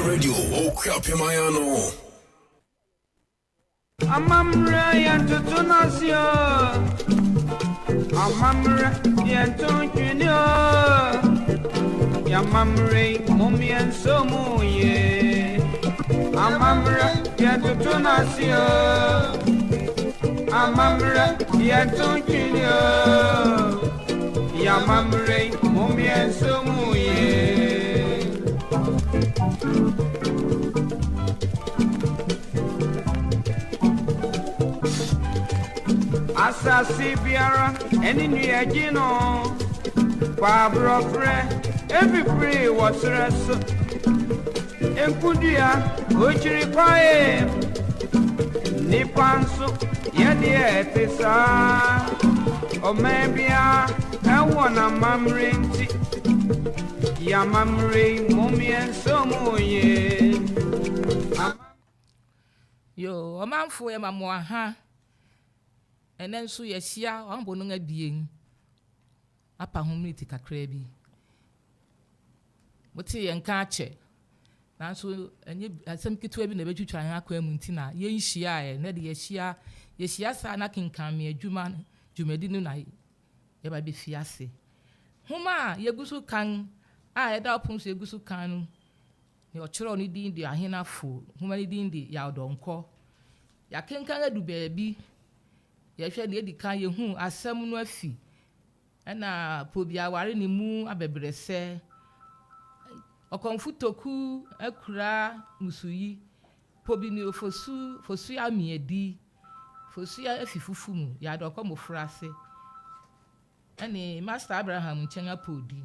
Radio Okuapemman ano. Amammerɛ yɛntoto no ase o Amammerɛ yɛnto ntwene o Yɛamammerɛ yi mom yɛnsɔ mu ye Amammerɛ yɛntoto no ase o Amammerɛ yɛnto ntwene o Yɛamammerɛ yi mom yɛnsɔ mu ye. Asase biara ɛne nua gye no kwaborɔfrɛ efifiri wɔ serɛ so nkudua okyiri kwae nipa nso yɛdeɛ ɛte saa ɔman biara ɛwɔ n'amammerɛ nti yɛamammerɛ yi mom yɛnsɔ mu yie. Yo, ɔmanfo yɛma mo aha. Ɛnnɛ nso yɛahyia ɔambɔ no abien apa ho miniti kakraa bi. Motee yɛn nka akyɛ, nanso ɛnyɛ asɛm ketewa bi na ɛbɛtwitwa yɛn akwan mu nti na yɛnhyiaeɛ. Nnɛ de yɛahyia, yɛhyia saa na kenkan me adwuma dwumadi no na yɛba bɛfi ase. Nhoma a yɛgu so kan a ɛda ɔpon so yɛgu so kan no, nea ɔkyerɛw no din de Ahenafo, nhoma no din de Yaw Donkor. Yɛakenkan adu baabi, yɛhwɛ nea edi kan yehuu asɛm no afi, ɛna Pobi aware ne mu abɛbrɛsɛ, Ɔkɔmfo Toku akura musuyi, Pobi ne Ofosu, Fosu Amiadi, Fosu afi fufu mu, Yaw Donkor mmofraase, ɛne Master Abraham nkyɛn apɔwdi.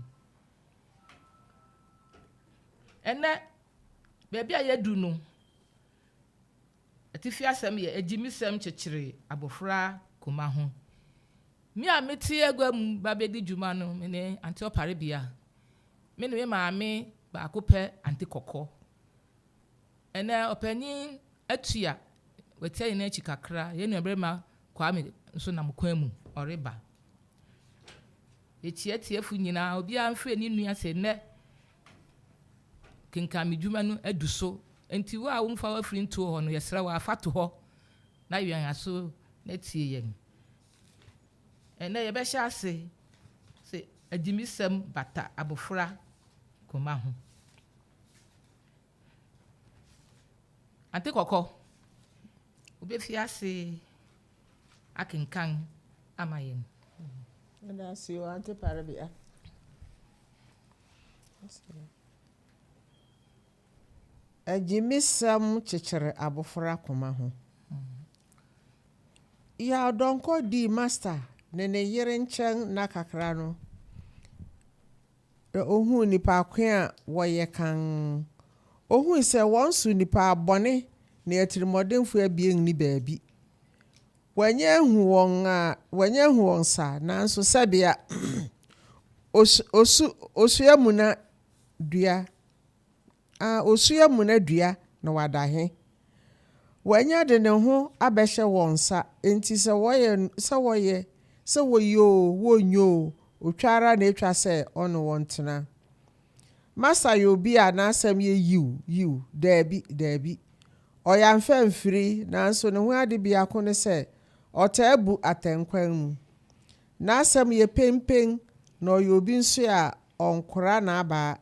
Ɛnnɛ, baabi a yɛadu no, Atifi asɛm yɛ Agyimisɛm kyekyere abofra koma ho. Me a mete agua mu ba bedi dwuma no, me ne Ante Ɔparebea. Me ne me maame baako pɛ Ante Kɔkɔ. Ɛnnɛ, ɔpanyin atua, watia yɛn akyi kakra. Yɛn nuabarima Kwame nso nam kwan mu, ɔreba. Yekyia atiefo nyinaa, obiara mfrɛ ne nua sɛ nnɛ kenkan me dwuma no adu so. Enti wo a womfa w'afiri ntoo hɔ no, yɛsrɛ wo ara, fa to hɔ na wɛn aso na tie yɛn. Ɛnnɛ yɛbɛhyɛ ase sɛ agyimisɛm bata abofra koma ho. Ante kɔkɔ, wobɛfi ase akenkan ama yɛn. Meda ase o, Ante Parebea. Agyimisɛm kyekyere abofra koma ho. Yaw Donkor dii Master ne ne yere nkyɛn nna kakra no, na ohuu nnipa ko a wɔyɛ kann. Ohui sɛ wɔn so nnipa bɔne ne atirimɔdenfo abien nni baabi. Wanya ahu wɔn a wanya ahu wɔn sa, nanso sɛbea osu osu osu amuna dua a osu amuna dua na wada he. Wanya de ne ho abɛhyɛ wɔn nsa, enti sɛ wɔyɛ sɛ wɔyɛ sɛ wɔyɛ oo, wɔnyɛ oo, otwa ara na etwa sɛ ɔne wɔn tena. Masa yɛ obi a n'asɛm yɛ yiw, yiw, daabi, daabi. Ɔyɛ amfamfiri, nanso ne ho ade biako ne sɛ ɔtaa bu atɛnkwan mu. N'asɛm yɛ penpen na ɔyɛ obi nso a ɔnkora n'abaa.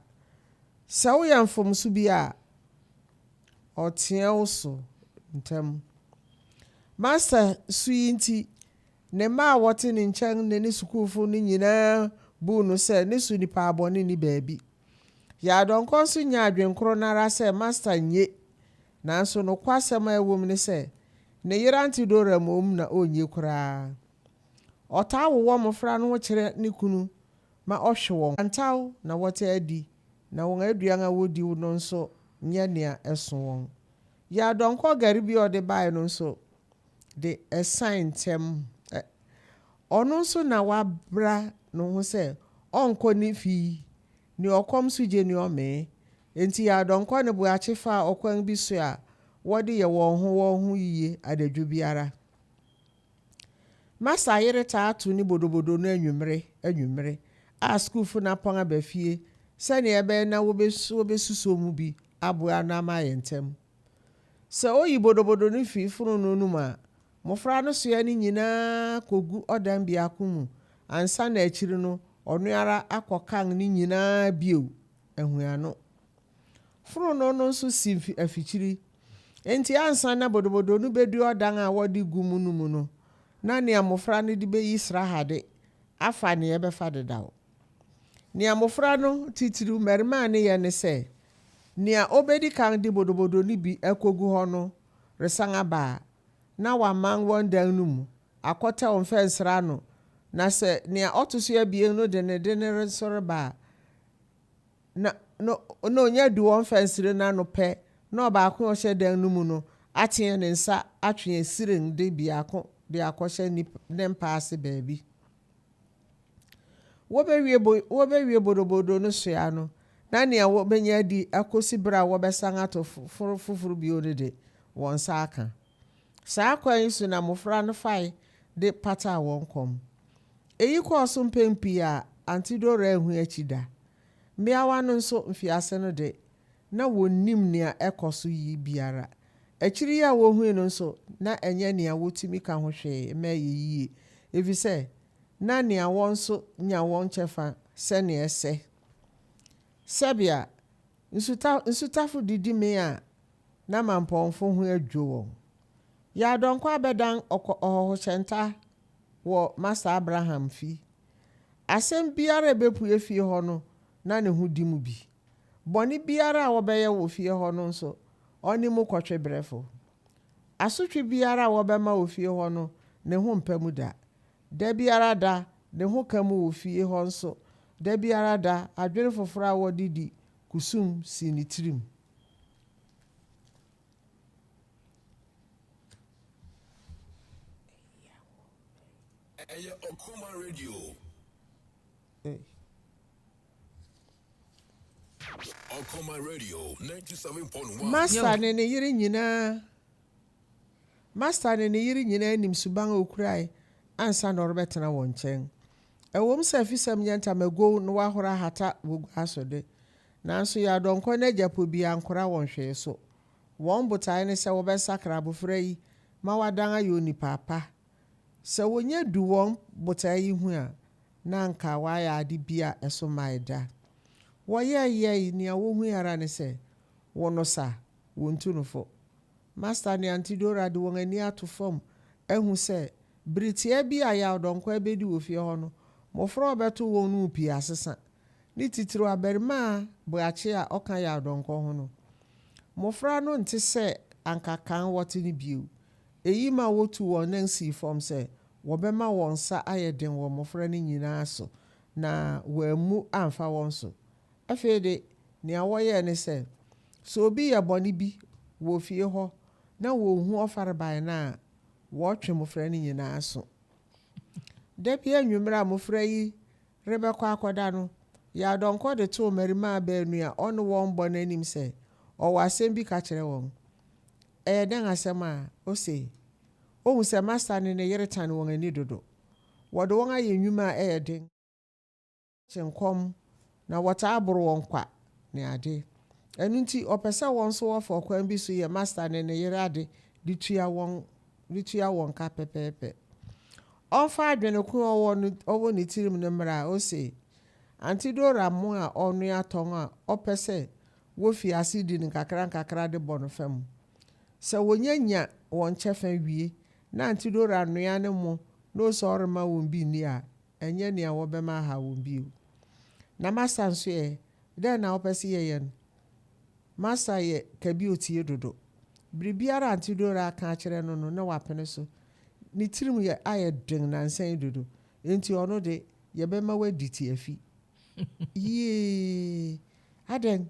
Sɛ woyɛ mfomso bi a, ɔteɛ wo so ntɛm. Masta su yi nti, ne mma a wɔte ne nkyɛn ne ne sukuufo no nyinaa buu no sɛ ne so nipa bɔne nni baabi. Yaa Donkor nso nyaa adwene koro no ara sɛ Masta nye, nanso nokwasɛm a ɛwom ne sɛ, ne yere Auntie Dora mmom na onnye koraa. Ɔtaa wowɔ mmofra no ho kyerɛ ne kunu ma ɔhwe wɔn. Ntaw na wɔtaa di, na wɔn aduan a wodi no nso nyɛ nea ɛso wɔn. Yaa Donkor gari bi a ɔde bae no nso de, ɛsan ntɛm. Ɔno nso na wabra ne ho sɛ ɔnkɔ ne fi, nea ɔkɔm so gye nea ɔmee. Enti Yaw Donkor ne Boakye faa ɔkwan bi so a wɔde yɛ wɔn ho wɔn ho yiye anadwo biara. Masa yere taa to ne bodobodo no anwummere anwummere a sukuufo no apɔn aba fie sɛnea ɛbɛyɛ na wobesuso mu bi. aboa ano ama ayɛ ntɛm. Sɛ oyi bodobodo no fi fononoo no mu a, mmofra no soa ne nyinaa kogu ɔdan biako mu ansa na akyiri no ɔno ara akɔkan ne nyinaa bio ahu ano. Fononoo no nso si afikyiri. Enti ansa na bodobodo no bedu ɔdan a wɔde gu mu no mu no, na nea mmofra no de beyi srahade afa nea ɛbɛfa dedaw. Nea mmofra no, titiriw mmarimaa no yɛ ne sɛ, nea obedi kan de bodobodo no bi akogu hɔ no resan aba a, na waman wɔn dan no mu akɔtɛw mfɛnsere ano, na sɛ nea ɔto so abien no de ne de no nso reba a, na na na onya du wɔn mfɛnsere no ano pɛ na ɔbaako a ɔhyɛ dan no mu no ateɛ ne nsa atwe asiren de biako de akɔhyɛ ne mpa ase baabi. Wobewie bo wobewie bodobodo no soa no, na nea wobenya adi akosi bere a wɔbɛsan ato foforo foforo bio no de, wɔn nsa aka. Saa kwan yi so na mmofra no fae de pataa wɔn kɔm. Eyi kɔɔ so mpɛn pii a Auntie Dora anhu akyi da. Mmeawa no nso, mfiase no de, na wonnim nea ɛkɔ so yi biara. Akyiri yi a wohui no nso, na ɛnyɛ nea wotumi ka ho hwee ma ɛyɛ yiye, efisɛ na nea wɔn nso nya wɔn kyɛfa sɛnea ɛsɛ. Sɛbea nsuta nsutafo didi mee a na mampɔnfo ho adwo wɔn. Yaa Donkor abɛdan ɔkɔ ɔhɔhohyɛnta wɔ Masta Abraham fi. Asɛm biara a ebepue fie hɔ no, na ne ho di mu bi. Bɔne biara a wɔbɛyɛ wɔ fie hɔ no nso, ɔne mu kɔtwebrɛfo. Asotwe biara a wɔbɛma wɔ fie hɔ no, ne ho mpa mu da. Da biara da, ne ho ka mu wɔ fie hɔ nso, da biara da, adwene foforo a wɔde di kusum si ne tirim. Ɛyɛ Okuma Radio. Okuma Radio 97.1. Masta ne ne yere nyinaa Masta ne ne yere nyinaa nim suban a okurae ansa na ɔrebɛtena wɔn nkyɛn. Ɛwom sɛ afisɛm nyɛ ntamagow na wɔahoro ahata wɔ gua so de, nanso Yaw Donkor n'agya po bi ankora wɔn hwee so. Wɔn botae ne sɛ wɔbɛsakra abofra yi ma wadan ayɛ onipa pa. Sɛ wonya du wɔn botae yi ho a, na anka wɔayɛ ade bi a ɛso mmae da. Wɔyɛe yɛe, nea wohui ara ne sɛ, wo no sa, wontu no fo. Masta ne Auntie Dora de wɔn ani ato fam ahu sɛ bere tiaa bi a Yaw Donkor abedi wɔ fie hɔ no, mmofra a ɔbɛto wɔn no mu pii asesa, ne titiriw abarimaa Boakye a ɔka Yaw Donkor ho no. Mmofra no nte sɛ anka kan wɔte no bio. Eyi ma wotuu wɔn nan sii fam sɛ wɔbɛma wɔn nsa ayɛ den wɔ mmofra no nyinaa so na wɔammu amfa wɔn so. Afei de, nea wɔyɛe ne sɛ, sɛ obi yɛ bɔne bi wɔ fie hɔ na wonhu ɔfarebae no a, wɔtwe mmofra no nyinaa aso. Da bi anwummere a mmofra yi rebɛkɔ akɔda no, Yaw Donkor de too mmarimaa baanu a ɔne wɔn bɔ no anim sɛ ɔwɔ asɛm bi ka kyerɛ wɔn. Ɛyɛ dɛn asɛm a? Ose, Ohu sɛ Masta ne ne yere tan wɔn ani dodo. Wɔde wɔn ayɛ nnwuma a ɛyɛ den, kye nkɔm, na wɔtaa boro wɔn kwa ne ade. Ɛno nti, ɔpɛ sɛ wɔn nso wɔfa ɔkwan bi so yɛ Masta ne ne yere ade de tua wɔn de tua wɔn ka pɛpɛɛpɛ. Ɔmfa adwene ko a ɔwɔ no ɔwɔ ne tirim no mmra a, ose, Auntie Dora mo a ɔnoa tɔn a ɔpɛ sɛ wofi ase di no nkakrankakra de bɔ no fam. Sɛ wonya nya wɔn kyɛfa wie na Auntie Dora noa ne mo na ose ɔremma wɔn bi nni a, ɛnyɛ nea wɔbɛma ahaw wɔn bio. Na Masta nso ɛ? Dɛn na wopɛ sɛ yɛyɛ no? Masta yɛ kabi otie dodo. Biribiara a Auntie Dora aka akyerɛ no no, na wapene so. Ne tirim yɛ ayɛ den nnansa yi dodo, enti ɔno de, yɛbɛma wadi tiafi. Yiee! Adɛn?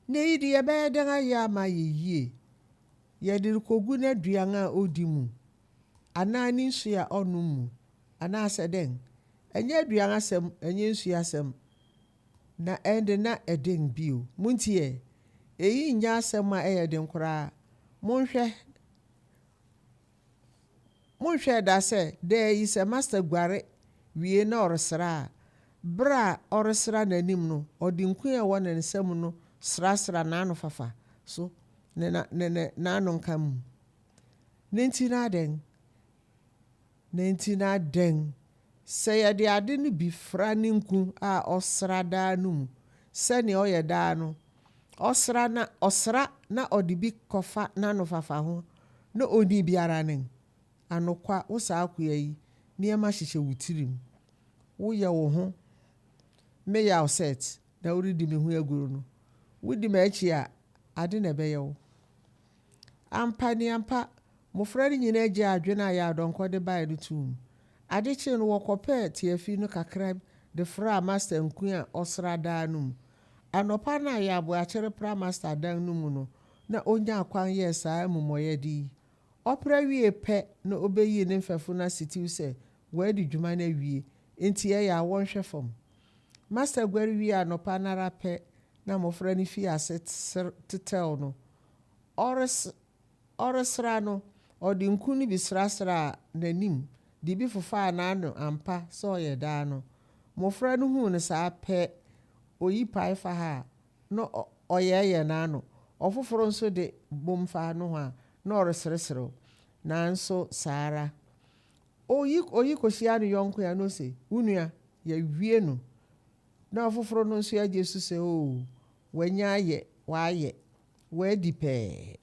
Na eyi de, yɛbɛyɛ dɛn ayɛ ama ayɛ yie? Yɛde rekogu n'aduan a odi mu, anaa ne nsu a ɔnom mu, anaasɛ dɛn? Ɛnyɛ aduan asɛm, ɛnyɛ nsu asɛm, na ɛnde na ɛden bio. Muntie ɛ! Eyi nyɛ asɛm a ɛyɛ den koraa. Monhwɛ, monhwɛɛ da sɛ daa yi sɛ Master guare wie na ɔresra a, bere a ɔresra n'anim no, ɔde nku a ɛwɔ ne nsa mu no srasra n'anofafa so ne na ne ne n'ano nka mu. Ne nti na adɛn? Ne nti na adɛn? Sɛ yɛde ade no bi fra ne nku a ɔsra daa no mu sɛnea ɔyɛ daa no, ɔsra na ɔsra na ɔde bi kɔfa n'anofafa ho na onni biara nen. Anokwa, wo saa akoa yi, nneɛma hyehyɛ wo tirim. Woyɛ wo ho me yaw set na woredi me ho aguru no. Wodi m'akyi a, ade na ɛbɛyɛ wo. Ampa ne ampa, mmofra no nyinaa gyee adwene a Yaw Donkor de bae no toom. Ade kyee no, wɔkɔpɛɛ tiafi no kakra de fraa Master nku a ɔsra daa no mu. Anɔpa no a Yaw Boakye repra Master dan no mu no na onyaa kwan yɛɛ saa amumɔyɛde yi. Ɔpra wiee pɛ na obeyii ne mfɛfo no asetiw sɛ wɔadi dwuma no awie, enti ɛyɛ a wɔnhwɛ fam. Master guare wiee anɔpa no ara pɛ na mmofra no fii ase tetɛw no. Ɔresra no, ɔde nku no bi srasraa n'anim de bi fofaa n'ano ampa sɛ ɔyɛ daa no. Mmofra no huu no saa pɛ, oyi pae fa ha a, na ɔyɛɛyɛɛ n'ano, ɔfoforo nso de bom fa nohoa a, na ɔresereserew. Nanso saa ara. Oyi oyi kohyia ne yɔnko a, na ose, Wo nua, yɛawie no. Na ɔfoforo no nso agye so sɛ, Oo, wanya ayɛ, wayɛ, wadi pɛɛ.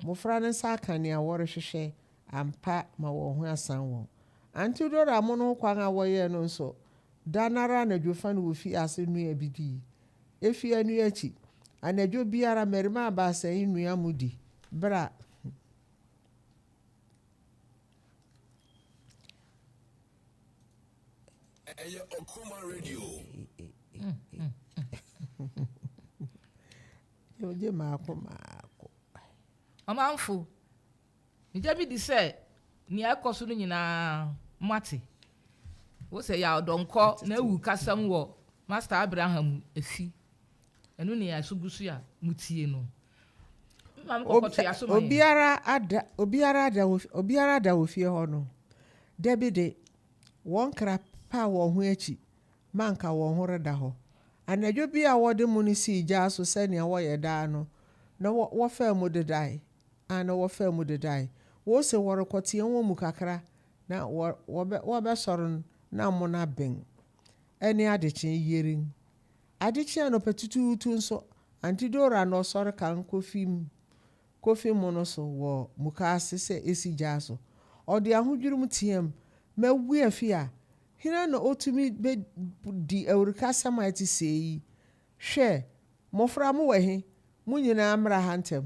Mmofra no nsa aka nea wɔrehwehwɛ ampa ma wɔn ho asan wɔn. Ante Dora amono ho kwan a wɔyɛe no nso, da no ara anadwo fa na wofii ase noaa bi dii. Efi ɛno akyi, anadwo biara mmarimaa baasa yi noa mu di bere a. Ɛyɛ Ɔkoma Radio. Gye maako maako. Ɔmanfo, migye midi sɛ nea ɛkɔ so no nyinaa moate. Wose Yaw Donkor na awu kasam wɔ Master Abraham fi. Ɛno ne ɛso gu so a mutie no. Me maame kɔkɔ toa so ma yɛn. Obiara ada, obiara ada wɔ, obiara ada wɔ fie hɔ no, da bi de, wɔn kra paa wɔn ho akyi ma anka wɔn ho reda hɔ. Anadwo bi a wɔde mo no sii gya so sɛnea wɔyɛ daa no, na wɔfaa mu dedae. A na wɔfaa mu dedae. Wose wɔrekɔteɛ wɔn mu kakra na wɔbɛsɔre no na mo no aben. Ɛne adekyee yerin. Ade kyee anɔpatutuutu nso, Auntie Dora na ɔsɔre kan kofi kofi mo no so wɔ mukaase sɛ esi gya so. Ɔde ahodwirim teɛm, Mawu afi a! Hena na otumi bedi awurukasɛm a ɛte sɛɛ yi? Hwɛ! Mmofra, mowɔ he? Mo nyinaa mmra ha ntɛm!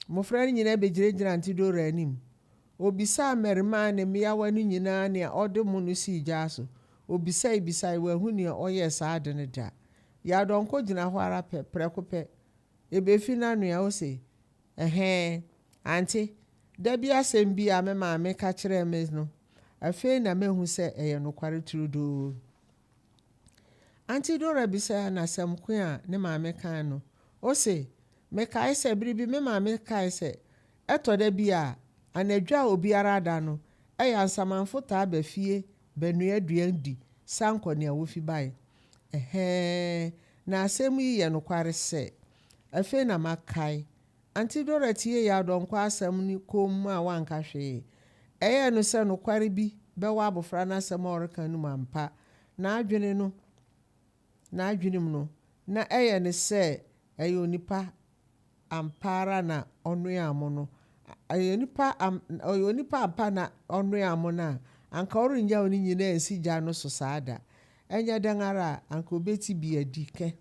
Mmofra no nyinaa begyinagyinaa Auntie Dora anim. Obisaa mmarimaa ne mmeawa no nyinaa nea ɔde mo no sii gya so. Obisaebisae, wanhu nea ɔyɛɛ saa ade no da. Yaw Donkor gyina hɔ ara pɛ, prɛko pɛ, ebefi n'ano a, ose, Ɛhɛɛ, ante, da bi asɛm bi a me maame ka kyerɛɛ me no, afei na mahu sɛ ɛyɛ nokware turodoo. Auntie Dora bisaa no asɛm ko a ne maame kae no. Ose, Mekae sɛ bere bi me maame kae sɛ ɛtɔ da bi a, anadwo a obiara ada no, ɛyɛ a nsamanfo taa ba fie bɛnoa aduan di san kɔ nea wofi bae. Ɛhɛɛ, na asɛm yi yɛ nokware sɛ! Afei na makae. Auntie Dora tiee Yaw Donkor asɛm no komm a wanka hwee. Ɛyɛɛ no sɛ nokware bi bɛwɔ abofra no asɛm a ɔreka no mu ampa. N'adwene no, n'adwenem no, na ɛyɛ no sɛ ɛyɛ onipa ampa ara na ɔnoaa mo no. Ɛyɛ onipa am, ɔyɛ onipa ampa na ɔnoaa mo no a, anka ɔrennyaw ne nyinaa nsi gya no so saa da. Ɛnyɛ dɛn ara a, anka obeti bi adi. Kɛ.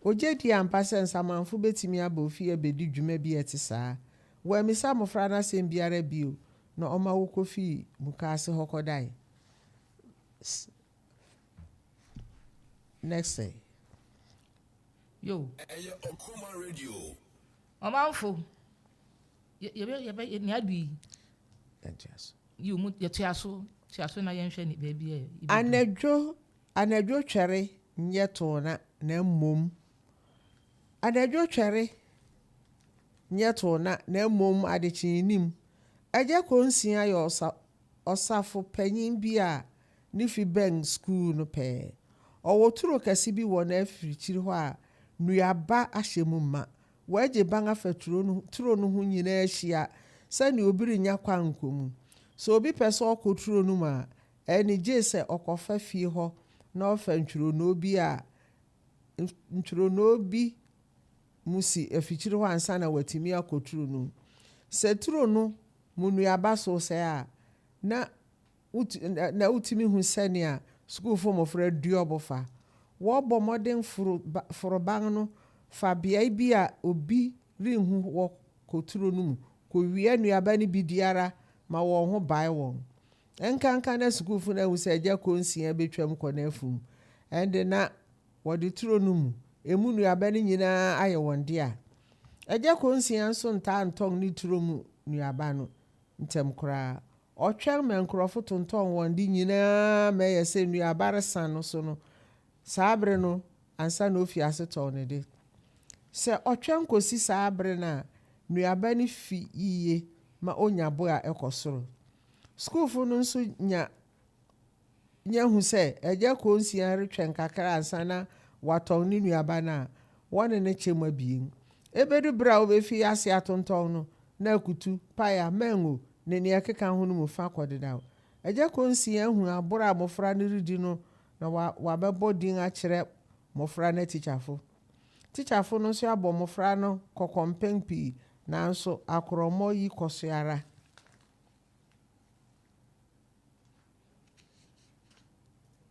Ogye di ampa sɛ nsamanfo betumi aba ofie abedi dwuma bi a ɛte saa? Wammisa mmofra no asɛm biara bio, na ɔma wokofii mukaase hɔ kɔdae. Next. Yo. Ɛyɛ Okuma Radio. Ɔmanfo, yɛ, yɛbɛ, yɛbɛ, nea adu yi. Yɛntoa so. Yo, mu, yɛtoa so, toa so na yɛnhwɛ ne baabi a yɛbɛdu. Anadwo Anadwo twɛre nyɛ toona na mmom Anadwo twɛre nyɛ toona na mmom adekyee nim. Agya Konsia yɛ ɔsa ɔsafo panyin bi a ne fi bɛn sukuu no pɛɛ. Ɔwɔ turo kɛse bi wɔ n'afirikyiri hɔ a. Nnuaba ahyɛ mu ma. Wɔagye ban afa turo no turo no ho nyinaa ahyia sɛnea obi rennya kwan nkɔ mu. Sɛ obi pɛ sɛ ɔkɔ turo no mu a, ɛne gye sɛ ɔkɔfa fie hɔ na ɔfa ntwironoo bi a ntwironoo bi mu si afikyiri hɔ ansa na watumi akɔ turo no mu. Sɛ turo no mu nnuaba so sɛe a, na na wotumi hu sɛnea sukuufo mmofra dua ɔbo fa. Wɔbɔ mmɔden foro foro ban no fa beae bi a obi renhu hɔ kɔ turo no mu kowia nnuaba no bi di ara ma wɔn ho bae wɔn. Ɛnkanka na sukuufo no ahu sɛ Agya Konsia betwam kɔ n'afum. Ɛnde na wɔde turo no mu emu nnuaba no nyinaa ayɛ wɔn dea. Agya Konsia nso ntaa ntɔn ne turo mu nnuaba no ntɛm koraa. Ɔtwɛn ma nkurɔfo tontɔn wɔn de nyinaa ma ɛyɛ sɛ nnuaba resa no so no, saa bere no ansa na ofi ase tɔn ne de. Sɛ ɔtwɛn kosi saa bere no a, nnuaba no fi yiye ma onya bo a ɛkɔ soro. Sukuufo no nso nya nya hu sɛ Agya Konsia retwɛn kakra ansa na watɔn ne nnuaba no a, wɔne no kyɛ mu abien. Ebedu bere a wobefi ase atontɔn no, na akutu, paya, mango, ne nea ɛkeka ho no mu fã kɔ dedaw. Agya Konsia ahu aboro a mmofra no redi no na wabɛbɔ din akyerɛ mmofra no atikyafo. Tikyafo no nso abɔ mmofra no kɔkɔ mpɛn pii, nanso akorɔmmɔ yi kɔ so ara.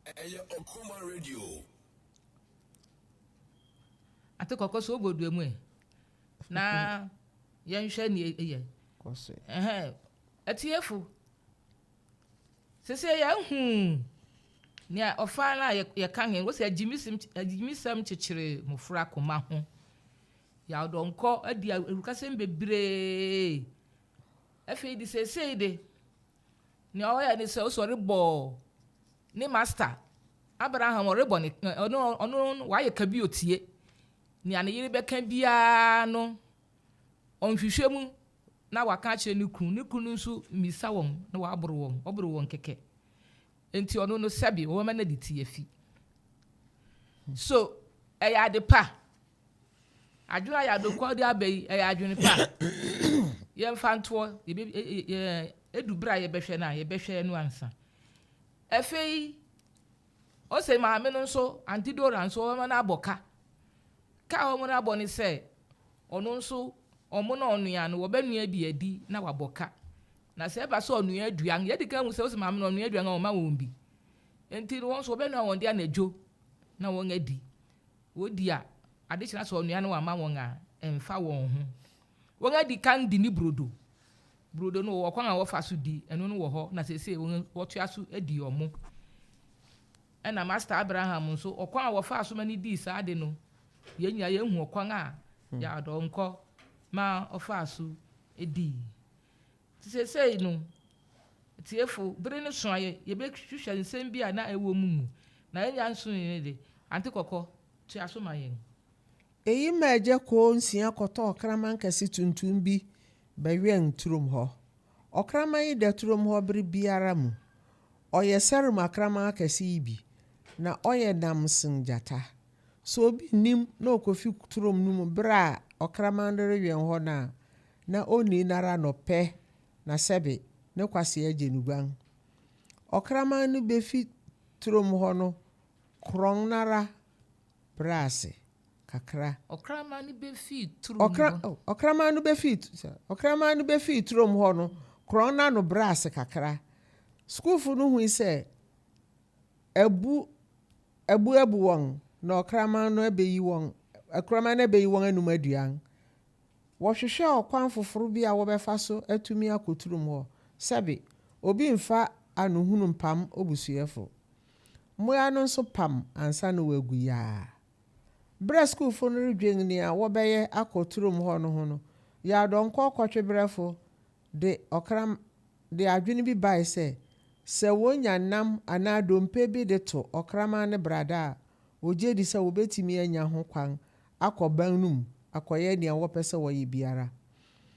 Ɛyɛ Okuma Radio. Ate kɔkɔ so wobɔ dua mu ɛ na yɛnhwɛ nea ɛyɛ. Kɔ so. Ɛhɛn, atiefo, sese yɛahu nea ɔfa no a yɛka he, wosɛ agyimisɛm kyekyere mmofra koma ho. Yawdɔnkɔ adi awurukasɛm bebree. Afei de seesei de, nea ɔyɛ ne sɛ ɔsɛ ɔrebɔ ne master Abraham, ɔrebɔ ne ɔno ɔno wayɛ ka bi otie. Nea ne yere bɛka biara no, ɔnhwehwɛ mu na waka akyerɛ ne kunu. Ne kunu nso mmisa wɔn na waboro wɔn, ɔboro wɔn kɛkɛ. Nti ɔno no sɛbi wɔbɛma no de ti afi. So ɛyɛ ade pa. Adwene a yɛadokɔ de aba yi, ɛyɛ adwene pa. Yɛmfa ntoɔ, yɛbɛ yɛ edu bere a yɛbɛhwɛ no a, yɛbɛhwɛ no ansa. Afei, ɔsɛ maame no nso, Auntie Dora nso, wɔbɛma no abɔ ka. Ka a wɔn no abɔ ne sɛ, ɔno nso, ɔmo na ɔnoa no, wɔbɛnoa bi adi na wabɔ ka. Na sɛ ɛba sɛ ɔnoa aduan, yɛdi kan hu sɛ ɔsɛ maame no ɔnoa aduan a ɔma wɔn bi. Nti no wɔn nso wɔbɛnoa wɔn de anadwo na wɔn adi. Wɔdi a, ade kyena sɛ ɔnoa no wama wɔn a, ɛmfa wɔn ho. Wɔn adi kan di ne brodo. Brodo no wɔ kwan a wɔfa so di, ɛno no wɔ hɔ na seesei wɔn wɔtoa so di ɔmo. Ɛna Master Abraham nso, ɔkwan a wɔfaa so ma ne dii saa ade no, yɛn nyinaa yɛhu ɔkwan a Yawdɔnkɔ ma ɔfaa so dii. Nti seesei no, tiefo, bere no so a yɛbɛhwehwɛ nsɛm bi a na ɛwɔ mu mu. Na yɛnya nso ne de, Ante Kɔkɔ, toa so ma yɛn. Eyi maa Agya Konsia kɔtɔɔ ɔkraman kɛse tuntum bi bɛwɛn turom hɔ. Ɔkraman yi da turom hɔ bere biara mu. Ɔyɛ sɛrem akraman akɛse yi bi, na ɔyɛ nam sen gyata. Sɛ obi nnim na okofi turom no mu bere a ɔkraman no rewɛn hɔ no a, na onii no ara na ɔpɛ na sɛbe ne kwasea agye no guan. Ɔkraman no befi turom hɔ no korɔn no ara brɛ ase kakra. Ɔkraman no befii turom Ɔkra, hɔ. oh, ɔkraman no befii ɔkraman no befii turom hɔ no, korɔn no ano brɛ ase kakra. Sukuufo no hui sɛ abu abu abu wɔn na ɔkraman no abeyi wɔn ɔkraman no abeyi wɔn anum aduan. Wɔhwehwɛ ɔkwan foforo bi a wɔbɛfa so atumi akɔ turom hɔ. Sɛbe, obi mfa anohunu mpam obusuafo. Mmoa no nso pam ansa na wɔagu yaa. Bere a sukuufo no redwen nea wɔbɛyɛ akɔ turom hɔ no ho no, Yawdɔnkɔ kɔtwebrɛfo de ɔkram de adwene bi bae sɛ, sɛ wonya nam anaa dompe bi de to ɔkraman ne brada a, ogye di sɛ wobetumi anya ho kwan akɔ ban no mu akɔyɛ nea wɔpɛ sɛ wɔyɛ biara.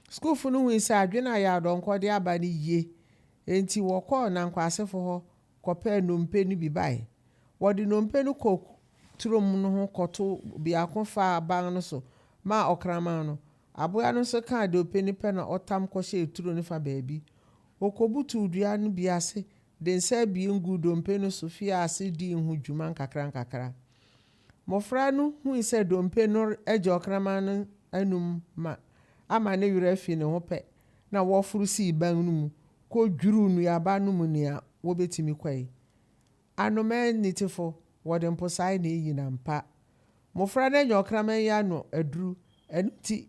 Sukuufo no hui sɛ adwene a Yawdɔnkɔ de aba no ye, enti wɔkɔɔ Nankwaasefo hɔ kɔpɛɛ nnompe no bi bae. Wɔde nnompe no kɔ. turom no ho kɔtow biako faa ban no so maa ɔkraman no. Aboa no nso kaa dompe no pɛ na ɔtam kɔhyɛɛ turo no fa baabi. Okobutuw dua no bi ase de nsa abien guu dompe no so fii ase dii ho dwuma nkakrankakra. Mmofra no hui sɛ dompe no agye ɔkraman no anom ma ama ne werɛ afi ne ho pɛ na wɔforo sii ban no mu kodwiriw nnuaba no mu nea wobetumi kɔe. Anomaa anitefo, wɔde mposae na eyi no ampa. Mmofra no anya ɔkraman yi ano aduru, ɛno nti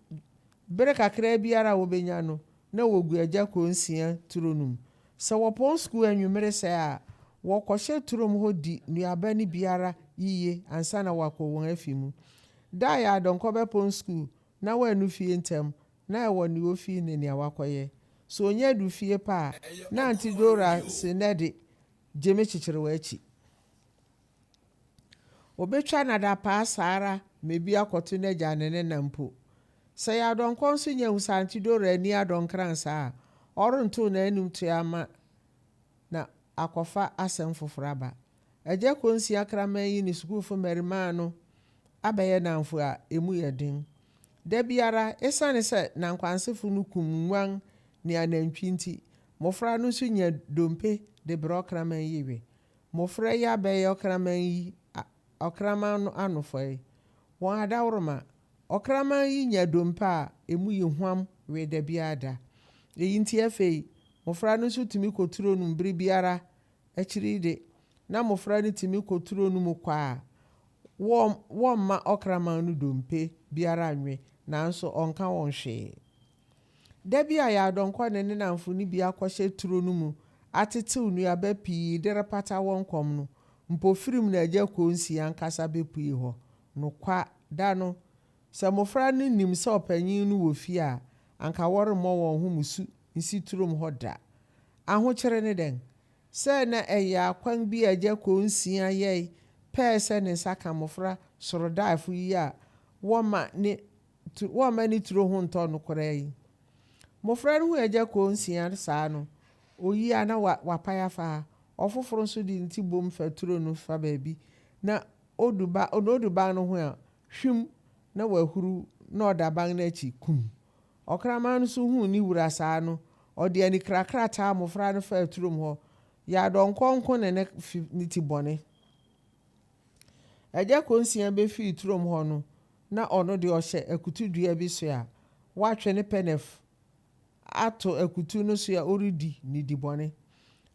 bere kakraa biara a wobenya no, na wogu Agya Konsia turo no mu. Sɛ wɔpɔn sukuu anwummere sɛɛ a, wɔkɔhyɛ turom hɔ di nnuaba no biara yiye ansa na wɔakɔ wɔn afi mu. Da a Yaadɔnkɔ bɛpɔn sukuu na wannu fie ntɛm, na ɛwɔ nea ofi ne nea wakɔyɛ. Sɛ onya du fie pɛ a, na Auntie Dora se nnɛ de, gye me kyekyere w'akyi. Obetwa no adapaa saa ara ma ebi akɔto n'agya ne ne na mpo. Sɛ Yaadɔnkɔ nso nya hu sɛ Auntie Dora ani adɔ nkran saa a, ɔrentow n'anim toa ma na akɔfa asɛm foforo aba. Agya Konsia kraman yi ne sukuufo mmarimaa no abɛyɛ nnamfo a emu yɛ den. Da biara, esiane sɛ na nkwansefo no kum nguan ne anantwi nti, mmofra no nso nya dompe de brɛ ɔkraman yi we. Mmofra yi abɛyɛ ɔkraman yi ɔkraman no anofɔe. Wɔn adaworoma, ɔkraman yi nya dompe a emu yɛ huam we da biara da. Eyi nti afei, mmofra no nso tumi kɔ turo no mu bere biara. Akyiri yi de, na mmofra no tumi kɔ turo no mu kwa a wɔmma ɔkraman no dompe biara nwe, nanso ɔnka wɔn hwee. Da bi a Yaadɔnkɔ ne ne nnamfo no bi akɔhyɛ turo no mu atetew nnuaba pii de repata wɔn kɔm no, mpofirim na Agya Konsi ankasa bepuee hɔ. Nokwa da no, sɛ mmofra no nim sɛ ɔpanyin no wɔ fie a, anka wɔremmɔ wɔn ho mmusu nsi turom hɔ da. Ahokyere ne dɛn? Sɛ na ɛyɛ akwan bi a Agya Konsia yɛe pɛe sɛ ne nsa ka mmofra sorodaefo yi a wɔmma ne wɔmma ne turo ho ntɔ no koraa yi. Mmofra no huu Agya Konsia saa no, oyi a na wapae afa ha, ɔfoforo nso de ne ti bom fa turo no fa baabi, na odu ba na odu ban no ho a, hwim, na wahuruw na ɔda ban no akyi kum. Ɔkraman no nso huu ne wura saa no, ɔde anikrakra taa mmofra no faa turom hɔ. Yaadɔnkɔ nko ne ne fi ne ti bɔne. Agya Konsia befii turom hɔ no, na ɔno de ɔhyɛ akutu dua bi so a watwe ne pɛnɛf ato akutu no so a ɔredi nidi bɔne.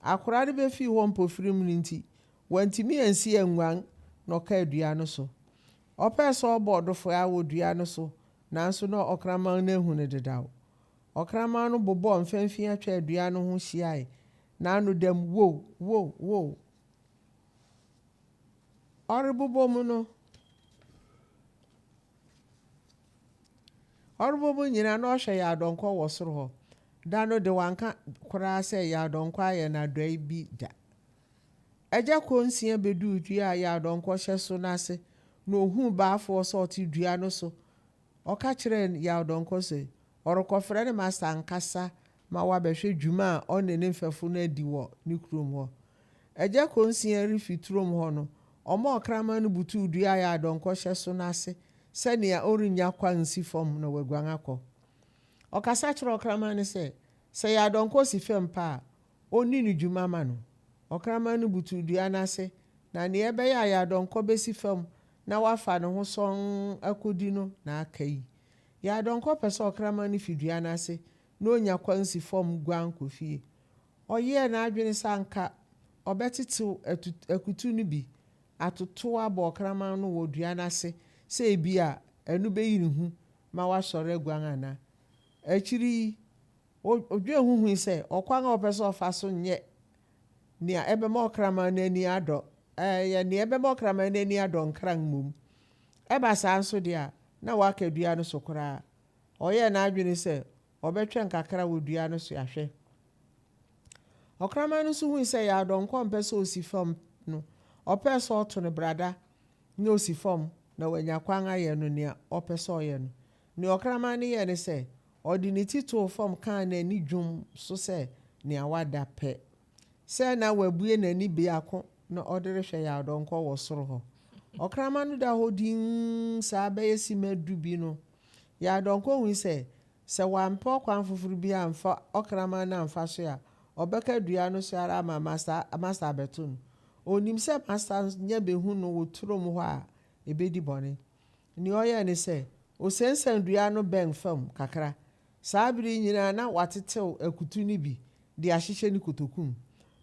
Akora no befii hɔ mpofirim no nti, wantumi ansi anguan na ɔkaa dua no so. Ɔpɛɛ sɛ ɔbɔ ɔdofoa wɔ dua no so nanso na ɔkraman no ahu no dedaw. Ɔkraman no bobɔɔ mfɛmfia twaa dua no ho hyiae, n'ano dam wow, wow, wow. Ɔrebobɔ mu no, ɔrebɔ mu nyinaa na ɔhwɛ Yaadɔnkɔ wɔ soro hɔ. Da no de wanka koraa sɛ Yaadɔnkɔ ayɛ no adɔe bi da. Agya Konsia beduu dua a Yaadɔnkɔ hyɛ so no ase na ohuu Baafoɔ sɛ ɔte dua no so. Ɔka kyerɛɛ Yaadɔnkɔ se ɔrekɔfrɛ ne masta ankasa ma wabɛhwɛ dwuma a ɔne ne mfɛfo no adi wɔ ne kurom hɔ. Agya Konsia refi turom hɔ no, ɔmaa ɔkraman no butuw dua a Yaadɔnkɔ hyɛ so no ase sɛnea ɔrennya kwan nsi fam na waguan akɔ. Ɔkasa kyerɛɛ ɔkraman no sɛ, sɛ Yaadɔnkɔ si fam pɛ a, onni no dwuma ma no. Ɔkraman no butuw dua no ase, na nea ɛbɛyɛ a Yaadɔnkɔ besi fam na wafa ne ho sɔnn akodi no na aka yi. Yaadɔnkɔ pɛ sɛ ɔkraman no fi dua no ase na onya kwan si fam guan kɔ fie. Ɔyɛɛ n'adwene sɛ anka ɔbɛtetew akutu no bi atotow abɔ ɔkraman no wɔ dua no ase sɛ ebia ɛno beyi ne hu ma wasɔre aguan anaa. Akyiri yi, odwen ho hui sɛ ɔkwan a ɔpɛ sɛ ɔfa so nyɛ nea ɛbɛma ɔkraman no ani adɔ, ɛyɛ nea ɛbɛma ɔkraman no ani adɔ nkran mmom. Ɛba saa nso de a, na waka dua no so koraa. Ɔyɛɛ n'adwene sɛ ɔbɛtwɛn kakra wɔ dua no so ahwɛ. Ɔkraman no nso hui sɛ Yaadɔnkɔ mpɛ sɛ osi fam no, ɔpɛɛ sɛ ɔto no brada na osi fam na wanya kwan ayɛ no nea ɔpɛ sɛ ɔyɛ no. Nea ɔkraman no yɛe ne sɛ, ɔde ne ti too fam kaa n'ani dwom so sɛ nea wada pɛ. Sɛ na wabue n'ani biako na ɔde rehwɛ Yaadɔnkɔ wɔ soro hɔ. Ɔkraman no da hɔ dinn saa bɛyɛ simma du bi no, Yaw Donkor hui sɛ, sɛ wampɛ ɔkwan foforo bi amfa ɔkraman no amfa so a, ɔbɛka dua no so ara ma masta masta abɛto no. Onim sɛ masta nya behu no wɔ turom hɔ a, ebedi bɔne. Nea ɔyɛe ne sɛ, osiansian dua no bɛn fam kakra. Saa bere yi nyinaa na watetew akutu no bi de ahyehyɛ ne kotoku mu.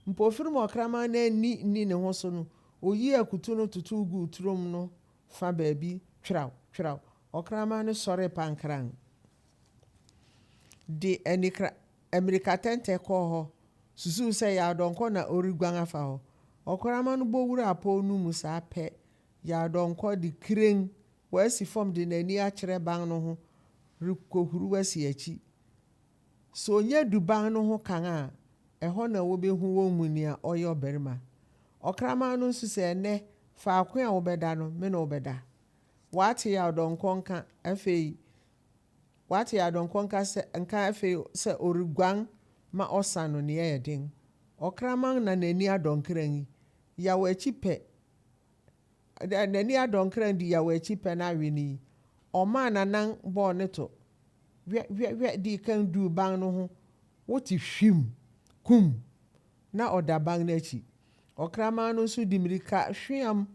Mpofirim a ɔkraman no anni nni ne ho so no, oyii akutu no totow guu turom no fa baabi tweraw, tweraw. Ɔkraman no sɔree pankran de anikra mmirikatɛntɛ kɔɔ hɔ, susuw sɛ Yaw Donkor na ɔreguan afa hɔ. Ɔkraman no bɔ wuraa pɔw no mu saa pɛ, Yaw Donkor de kiren wasi fam de n'ani akyerɛ ban no ho rekohuruw asi akyi. Sɛ onya du ban no ho kan a, ɛhɔ na wobehu wɔn mu nea ɔyɛ ɔbarima. Ɔkraman no nso sɛ, Ɛnnɛ, faako a wobɛda no, me ne wo bɛda. Woate Yaw Donkor nka afei Woate Yaw Donkor nka sɛ nka afei sɛ ɔreguan ma ɔsa no nea ɛyɛ den. Ɔkraman na n'ani adɔ nkran yi. Yaw akyi pɛ N'ani adɔ nkran di yaw akyi pɛ na awe no yi, ɔmaa n'anan bɔɔ ne to wɛ wɛ wɛ dii kan duu ban no ho, wote hwim! Kum! Na ɔda ban no akyi. Ɔkraman no nso de mmirika hweam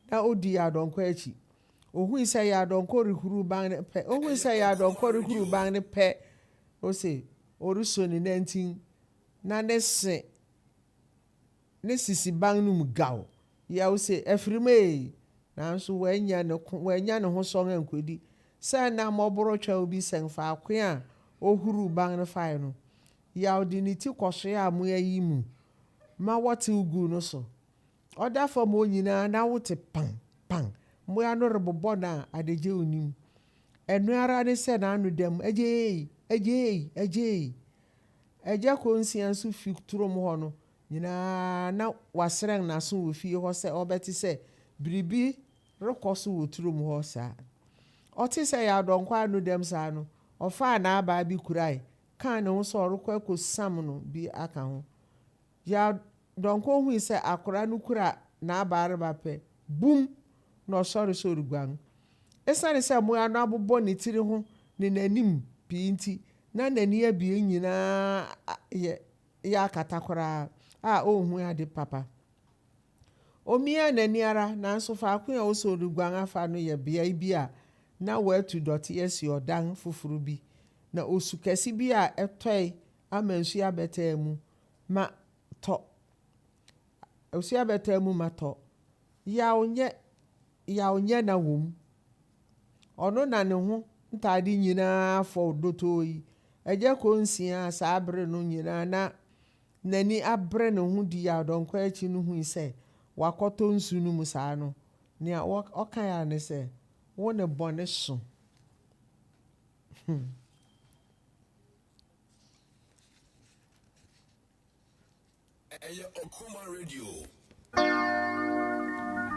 na odi Yaadɔnkɔ akyi. Ohui sɛ Yaadɔnkɔ rehuruw ban no pɛ, ohui sɛ Yaadɔnkɔ rehuruw ban no pɛ, ose ɔreso ne nantin na ne se ne sisi ban no mu gaw. Yaw se, Afirim ee! Nanso wannya ne ko, wannya ne ho sɔn ankodi. Sɛ na mmɔborɔ twɛw bi sɛn faako a ohuruw ban no fae no, Yaw de ne ti kɔsoaa mmoa yi mu ma wɔtew guu no so. Ɔda fam hɔ nyinaa na wote pan! Pan! Mmoa no rebobɔ no a adagyew nnim. Ɛno ara ne sɛ n'ano da mu, Agyeei! Agyeei! Agyeei! Agya Konsia nso fi turom hɔ no nyinaa na wasrɛn n'aso wɔ fie hɔ sɛ ɔbɛte sɛ biribi rekɔ so wɔ turom hɔ saa. Ɔtee sɛ Yaw Donkor ano dɛm saa no, ɔfaa n'abaa bi kurae kaa ne ho sɛ ɔrekɔ akosiam no bi aka ho. Yaw Donkor hui sɛ akora no kura n'abaa reba pɛ, bum! na ɔsɔre sɛ ɔreguan. Esiane sɛ mmoa no abobɔ ne tiri ho ne n'anim pii nti, na n'ani abien nyinaa yɛ yɛ akata koraa a onhu ade papa. Omiaa n'ani ara, nanso faako a ɔsɛ ɔreguan afa no yɛ beae bi a na wɔatu dɔte asi ɔdan foforo bi, na osu kɛse bi a ɛtɔe ama nsu abɛtaa mu ma tɔ. Osu abɛtaa mu ma tɔ. Yaw nyɛ yaw nyɛ na wom. Ɔno na ne ho ntade nyinaa fɔw dotoo yi. Agya Konsia a saa bere no nyinaa na n'ani abere ne ho di Yaw Donkor akyi no hui sɛ wakɔtɔ nsu no mu saa no, nea ɔkae ara ne sɛ, Wo ne bɔne so. Ɛyɛ Okuma Radio.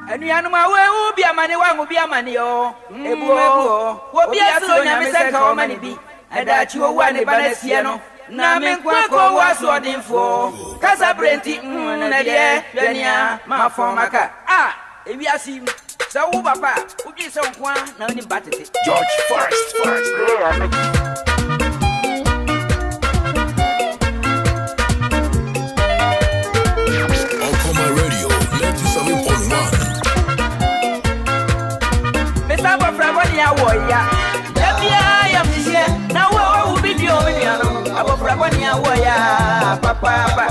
Anuanom a wɔawu bi amane wɔanwu bi amane o ebu o obi asuro Nyame sɛ nka ɔma ne bi na daakye owu a ne ba no asie no na me nko akɔ owu asoɔdenfoɔ kasa berɛ nti mm na deɛ hwɛ nea mafɔn maka a ewiase yi mu sɛ wowo ba pa a wodwene sɛ wo nko ara na wonim ba tete. George Forest Forest. Okoma Radio 97.1. Mesa abɔfra bɔne awɔ ya. Da biara yam hyehyeɛ na wo a wawu bi deɛ ɔme nuanom abɔfra bɔne awɔ ya papaapa.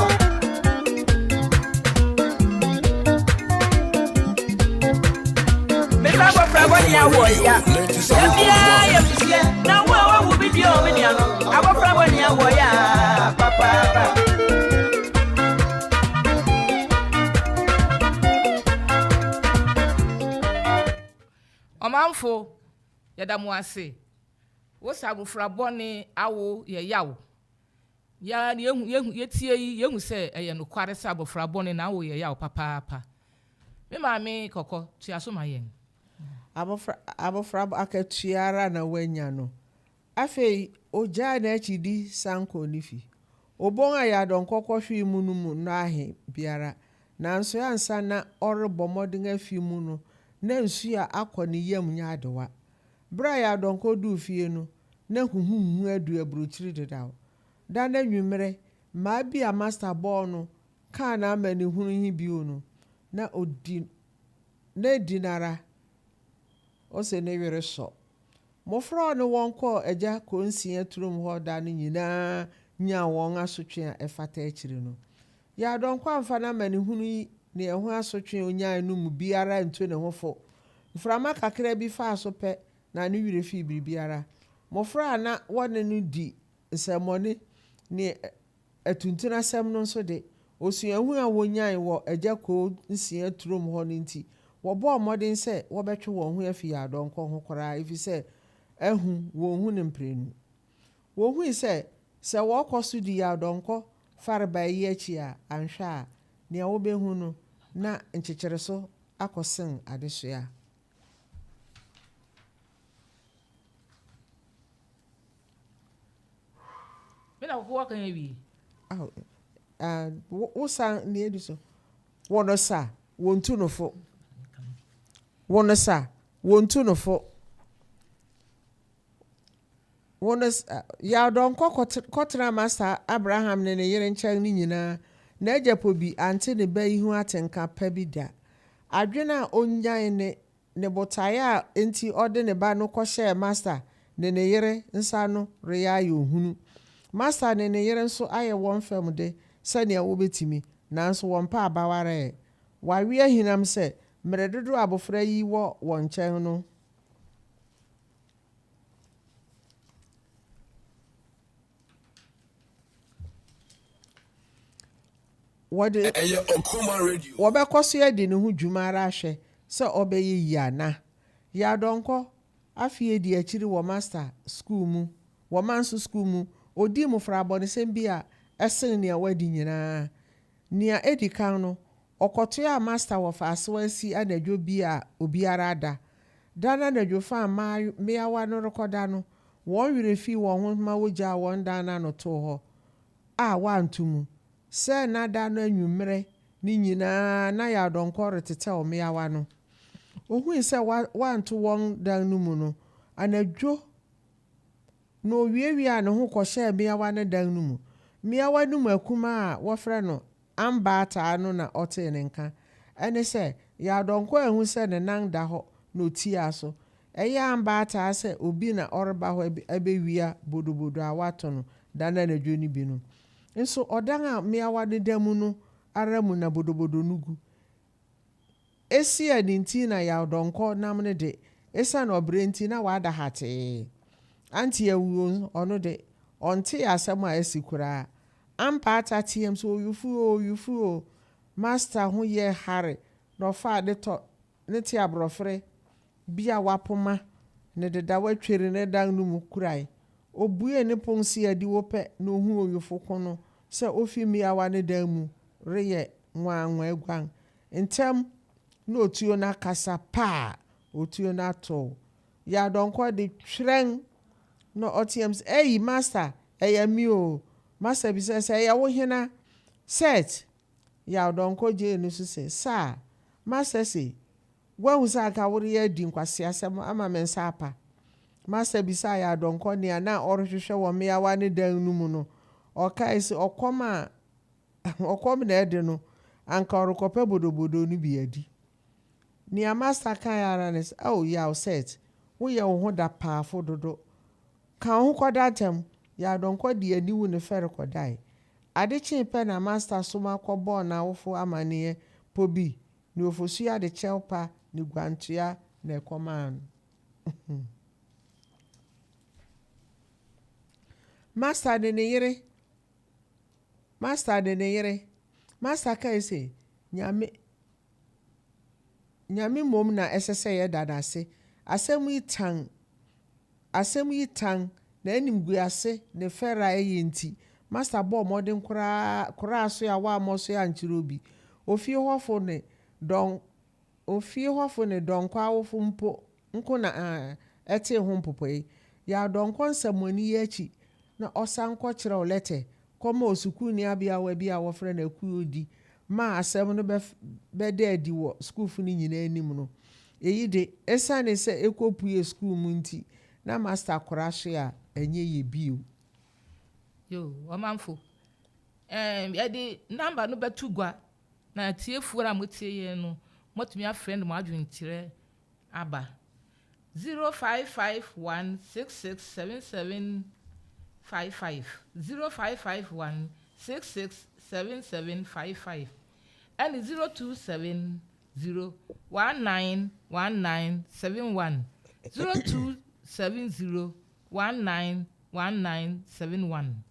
Mesa abɔfra bɔne awɔ ya. Da biara yam hyehyeɛ na wo a wawu bi deɛ ɔme nuanom abɔfra bɔne awɔ ya papaapa. Ɔmanfo, yɛda mo ase. Wo sɛ abofra bɔne awo yɛ yaw. Yɛn ara yehu, yehu, yetie yi, yehu sɛ ɛyɛ nokware sɛ abofra bɔne na awo yɛ yaw papaapa. Me maame kɔkɔ, tua so ma yɛn. Abofra, abofra akatua ara na wanya no. Afei ogyaa n'akyidi san kɔɔ ne fi. Obon a Yadɔnkɔ kɔhwee mu no mu nnɔ ahe biara. Nanso ansa na ɔrebɔ mmɔden afi mu no, na nsu a akɔ ne yam nyɛ adewa. Bere a Yaw Donkor duu fie no, na huhuhuhu adu aburokyiri dedaw. Da no anwummere, mmaa bi a masta bɔɔ no kaa n'amanehunu he bio no, na odi na edi no ara ose ne were sɔ. Mmofra a ɔne wɔn kɔɔ Agya Konsia turom hɔ da no nyinaa nyaa wɔn asotwe a ɛfata akyiri no. Yaw Donkor amfa n'amanehunu yi ne ɛho asotwe a onyae no mu biara antu ne ho fo. Mframa kakra bi faa so pɛ na ne werɛ fii biribiara. Mmofra a na wɔne no di nsɛmmɔne ne atuntunasɛm no nso de, osuahu a wonyae wɔ Agya Konsia turom hɔ no nti, wɔbɔɔ mmɔden sɛ wɔbɛtwe wɔn ho afi Yaw Donkor ho koraa efisɛ ahu wɔn hu no mprenu. Wohui sɛ, sɛ wɔkɔ so di Yaw Donkor farebae yi akyi a, anhwɛ a, nea wobehu no, na nkyekyereso akɔsen adesoa. Me na koko aka awie. Aw, ah, wo san nea edi so. Wo no sa, wontu no fo. Wo no sa, wontu no fo. Wo no sa, Yaw Donkor kɔtenaa Masta Abraham ne ne yere nkyɛn no nyinaa, n'agya Pobi ante ne ba yi ho atenka pa bi da. Adwene a onyae ne Ne botae a enti ɔde ne ba no kɔhyɛɛ Masta ne ne yere nsa no reyɛ ayɛ ohunu. Masta ne ne yere nso ayɛ wɔn fam de sɛnea wobetumi, nanso wɔmpa abaw ara ɛ. Wɔawe ahinam sɛ mmere dodow a abofra yi wɔ wɔn nkyɛn no, Wɔde. Ɛyɛ Okuma Radio. Wɔbɛkɔ so adi ne ho dwuma ara ahwɛ sɛ ɔbɛyɛ yie ana. Yaw Donkor, afe adi akyiri wɔ Master sukuu mu, wɔ Manso sukuu mu, ɔdii mmofra abɔnesɛm bi a ɛsen nea wadi nyinaa. Nea edi kan no, ɔkɔtoaa Master wɔ Faasewa asi anadwo bi a obiara ada. Da no anadwo fã a mmeawa no rekɔda no, wɔn werɛ fii wɔn ho ma wogyaa wɔn dan no ano too hɔ a wɔanto mu. Sɛ na da no anwummere no nyinaa na Yaw Donkor retetɛw mmeawa no. Ohui sɛ wɔanto wɔn dan no mu no, anadwo no owiawiaa ne ho kɔhyɛɛ mmeawa no dan no mu. Mmeawa no mu akumaa a wɔfrɛ no Ambaataa no na ɔtee ne nka. Ɛne sɛ, Yaw Donkor anhu sɛ ne nan da hɔ na otiaa so. Ɛyɛɛ Ambaataa sɛ obi na ɔreba hɔ abewia bodobodo a wɔato no da no anadwo no bi no. Nso ɔdan a mmeawa no da mu no ara mu na bodobodo no gu. Esia ne nti na Yaw Donkor nam no de, esiane ɔbrɛ nti na wada hatee. Auntie Awuo, ɔno de, ɔntee asɛm a asi koraa. Ampaata teɛm sɛ, Oyufo oo, oyufo oo! Master ho yɛɛ hare na ɔfaa ne tɔ ne te aborɔfere bi a wapoma ne dedaw atweri ne dan no mu kurae. Obuee ne pon sii adiwo pɛ na ohuu owifo ko no sɛ ofi mmeawa no dan mu reyɛ nwaanwaa aguan. Ntɛm na otuo no akasa paa! Otuo no atow Yaw Donkor de twerɛn na ɔteɛm sɛ, Ei, Master, ɛyɛ me oo! Master bisae sɛ, Ɛyɛ wo hena? Seth! Yaw Donkor gyee no so sɛ, Saa! Master se, Woahu sɛ anka woreyɛ adi nkwaseasɛm ama me nsa apa? Master bisaa Yaw Donkor nea na ɔrehwehwɛ wɔ mmeawa no dan no mu no. Ɔkae se, Ɔkɔm a ɔkɔm na ɛde no, anka ɔrekɔpɛ bodobodo no bi adi. Nea Master kae ara ne sɛ, Ao, Yaw Seth, woyɛ wo ho dapaafo dodo. Ka wo ho kɔda ntɛm. Yaw Donkor de aniwu ne fɛre kɔdae. Ade kyee pɛ na Master soma kɔbɔɔ n'awofo amanneɛ, Pobi ne Ofosu ade kyɛw pa ne guantoa na ɛkɔmaa no. Master ne ne yere Master ne ne yere Master kae se, Nyame Nyame mmom na ɛsɛ sɛ yɛda no ase. Asɛm yi tan Asɛm yi tan, na animguase ne fɛre a ɛyɛ nti, Master bɔɔ mmɔden koraa koraa so a wammɔ so ankyerɛ obi. Ofie hɔfo ne dɔn Ofie hɔfo ne dɔnkɔ awofo mpo nko na ɛtee ho mpopoe. Yaw Donkor nsɛmmɔne yi akyi na ɔsan kɔkyerɛw lɛtɛ kɔmaa osukuuni abeawa bi a wɔfrɛ no Akuo Odi. maa asɛm no bɛdaa adi wɔ sukuufo no nyinaa anim no. Eyi de, esiane sɛ ekopuee sukuu mu nti, na masta kora so a ɛnyɛ ye bio. Yo, ɔmanfo, ɛɛm, yɛde namba no bɛto gua na atiefoɔ a motie yɛn no, moatumi afrɛ no mo adwenkyerɛ aba. 0551 66 77 55, 0551 66 77 55, ɛne 0270 19 19 71, 0270 19 19 71,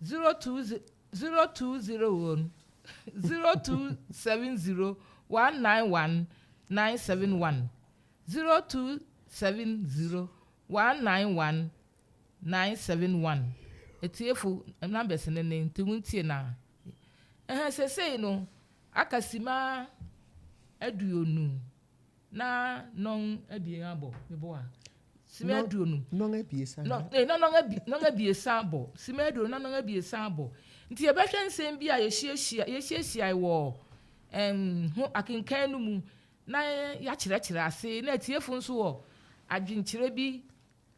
0201 0270 191 971, 0270 191 971. Atiefo, numbers no ne nti montie na. Ɛhɛn, sesei no aka sima 20 na nɔn abien abɔ, meboa? Sima 20. Nɔn abiesa. Nɔn, na nɔn abi, nɔn abiesa abɔ. Sima 20 na nɔn abiesa abɔ. Nti yɛbɛhwɛ nsɛm bi a yɛhyiahyia, yɛhyiahyiae wɔ ɛm, ho akenkan no mu na yɛakyerɛkyerɛ ase na atiefo nso wɔ adwenkyerɛ bi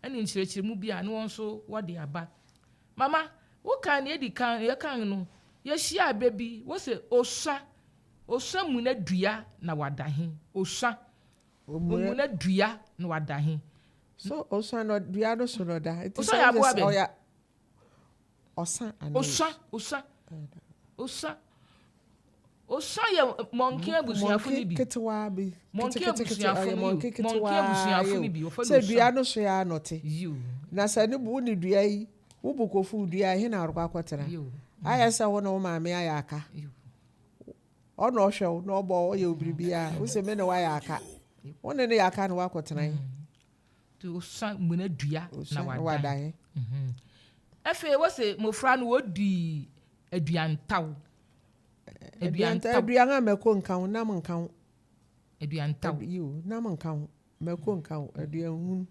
ne nkyerɛkyerɛmu bi a ne wɔn nso wɔde aba. Mama, wokan nea edi kan yɛkan no, yɛhyia bɛ bi, wose osua, osua muna dua na wada he. Osua, omuna dua na wada he. So osua no dua no so no da. Osua yɛ aboa bɛn? Ɔsa anaa? Osua, osua, osua. Osua yɛ mɔnke abusuafo no bi. Mɔnke ketewa bi. Mɔnke abusuafo no bi. Mɔnke abusuafo no bi. Wɔfrɛ no Sɛ osua. Dua no so yɛ anɔte. Yiw. Na sɛ ne bu ne dua yi, wo bu kofu dua he na ɔrekɔ akɔtena? Ayɛ sɛ wo ne wo maame ayɛ aka. Ɔna ɔhwɛ wo na ɔbɔ ɔyɛ wo biribiara. Wo sɛ me ne woayɛ aka. Wo ne ne yɛ aka na woakɔtena he? Nti osua muna dua na Osua na wada. Wada he. Afei wose mmofra no wodi aduantaw. Aduantaw. Aduantaw. Aduan a mako nka ho, nam nka ho. Aduantaw. Yiw, nam nka ho, mako nka ho, aduan hunu.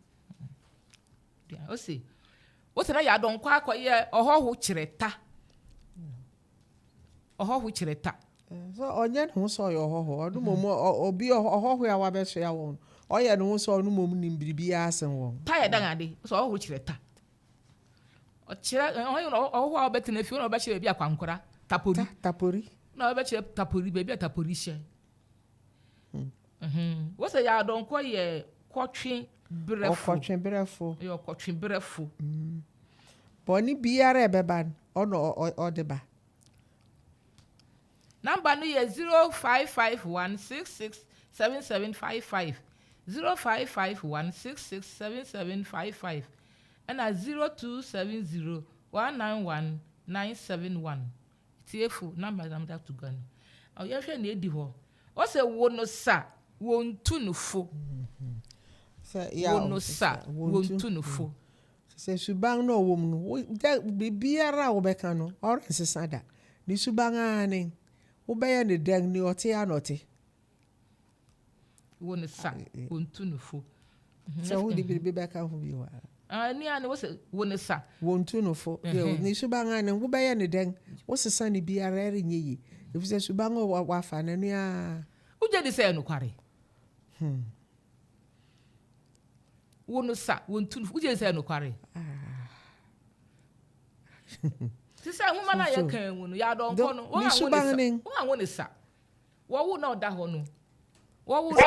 Ose na yɛ adɔnkɔ akɔyɛ ɔhɔho kyerɛ ta. Ɔhɔho kyerɛ ta. So ɔnyɛ ne ho sɛ ɔyɛ ɔhɔho. Ɔno mmom obi ɔhɔho a wabɛsoa wɔn. Ɔyɛ ne ho sɛ ɔno mmom nim biribiara sen wɔn. Ta yɛ dan ade. Sɛ ɔhɔho kyerɛ ta. Ɔkyerɛ ɔhɔho a ɔbɛtena fie na ɔbɛkyerɛ baabi akwankora tapori. Tapori. Na ɔbɛkyerɛ tapori baabi a tapori hyɛ. Wosɛ yɛ adɔnkɔ yɛ kɔtwe berɛfo. Ɔkɔtwe berɛfo. Yɛ ɔkɔtwe berɛfo. Bɔne biara ɛbɛba no, ɔno ɔde ba. Number no yɛ 0551 66 77 55, 0551 66 77 55, ɛna 0270 191 971. Tiefo, number na mede ato gua no. Ɔyɛhwɛ nea edi hɔ. Ɔsɛ wo no sa wontu no fo. Sɛ Wo no sa wontu no fo. Sɛ suban no ɔwɔ mu no, biribiara a wobɛka no, ɔrensesa da. Ne suban ara ne wobɛyɛ ne dɛn ne ɔte a na ɔte. Wo no sa wontu no fo. Sɛ wode biribi bɛka ho bi wɔ a. Ni a ne wosɛ wo no sa. Wontu no fo. Ne suban ara ne wobɛyɛ ne dɛn, wosesa ne biara ɛrenyɛ yie. Efisɛ suban a wafa no ɛno ara. Wogye di sɛ ɛyɛ nokware? Wo no sa wontu no fo. Wogye di sɛ ɛyɛ nokware? Te sɛ nwoma no a yɛka mu no, yɛ adɔnkɔ no, Ne suban ne. wɔn a wo ne sa. Wɔwo na ɔda hɔ no. Wɔwo na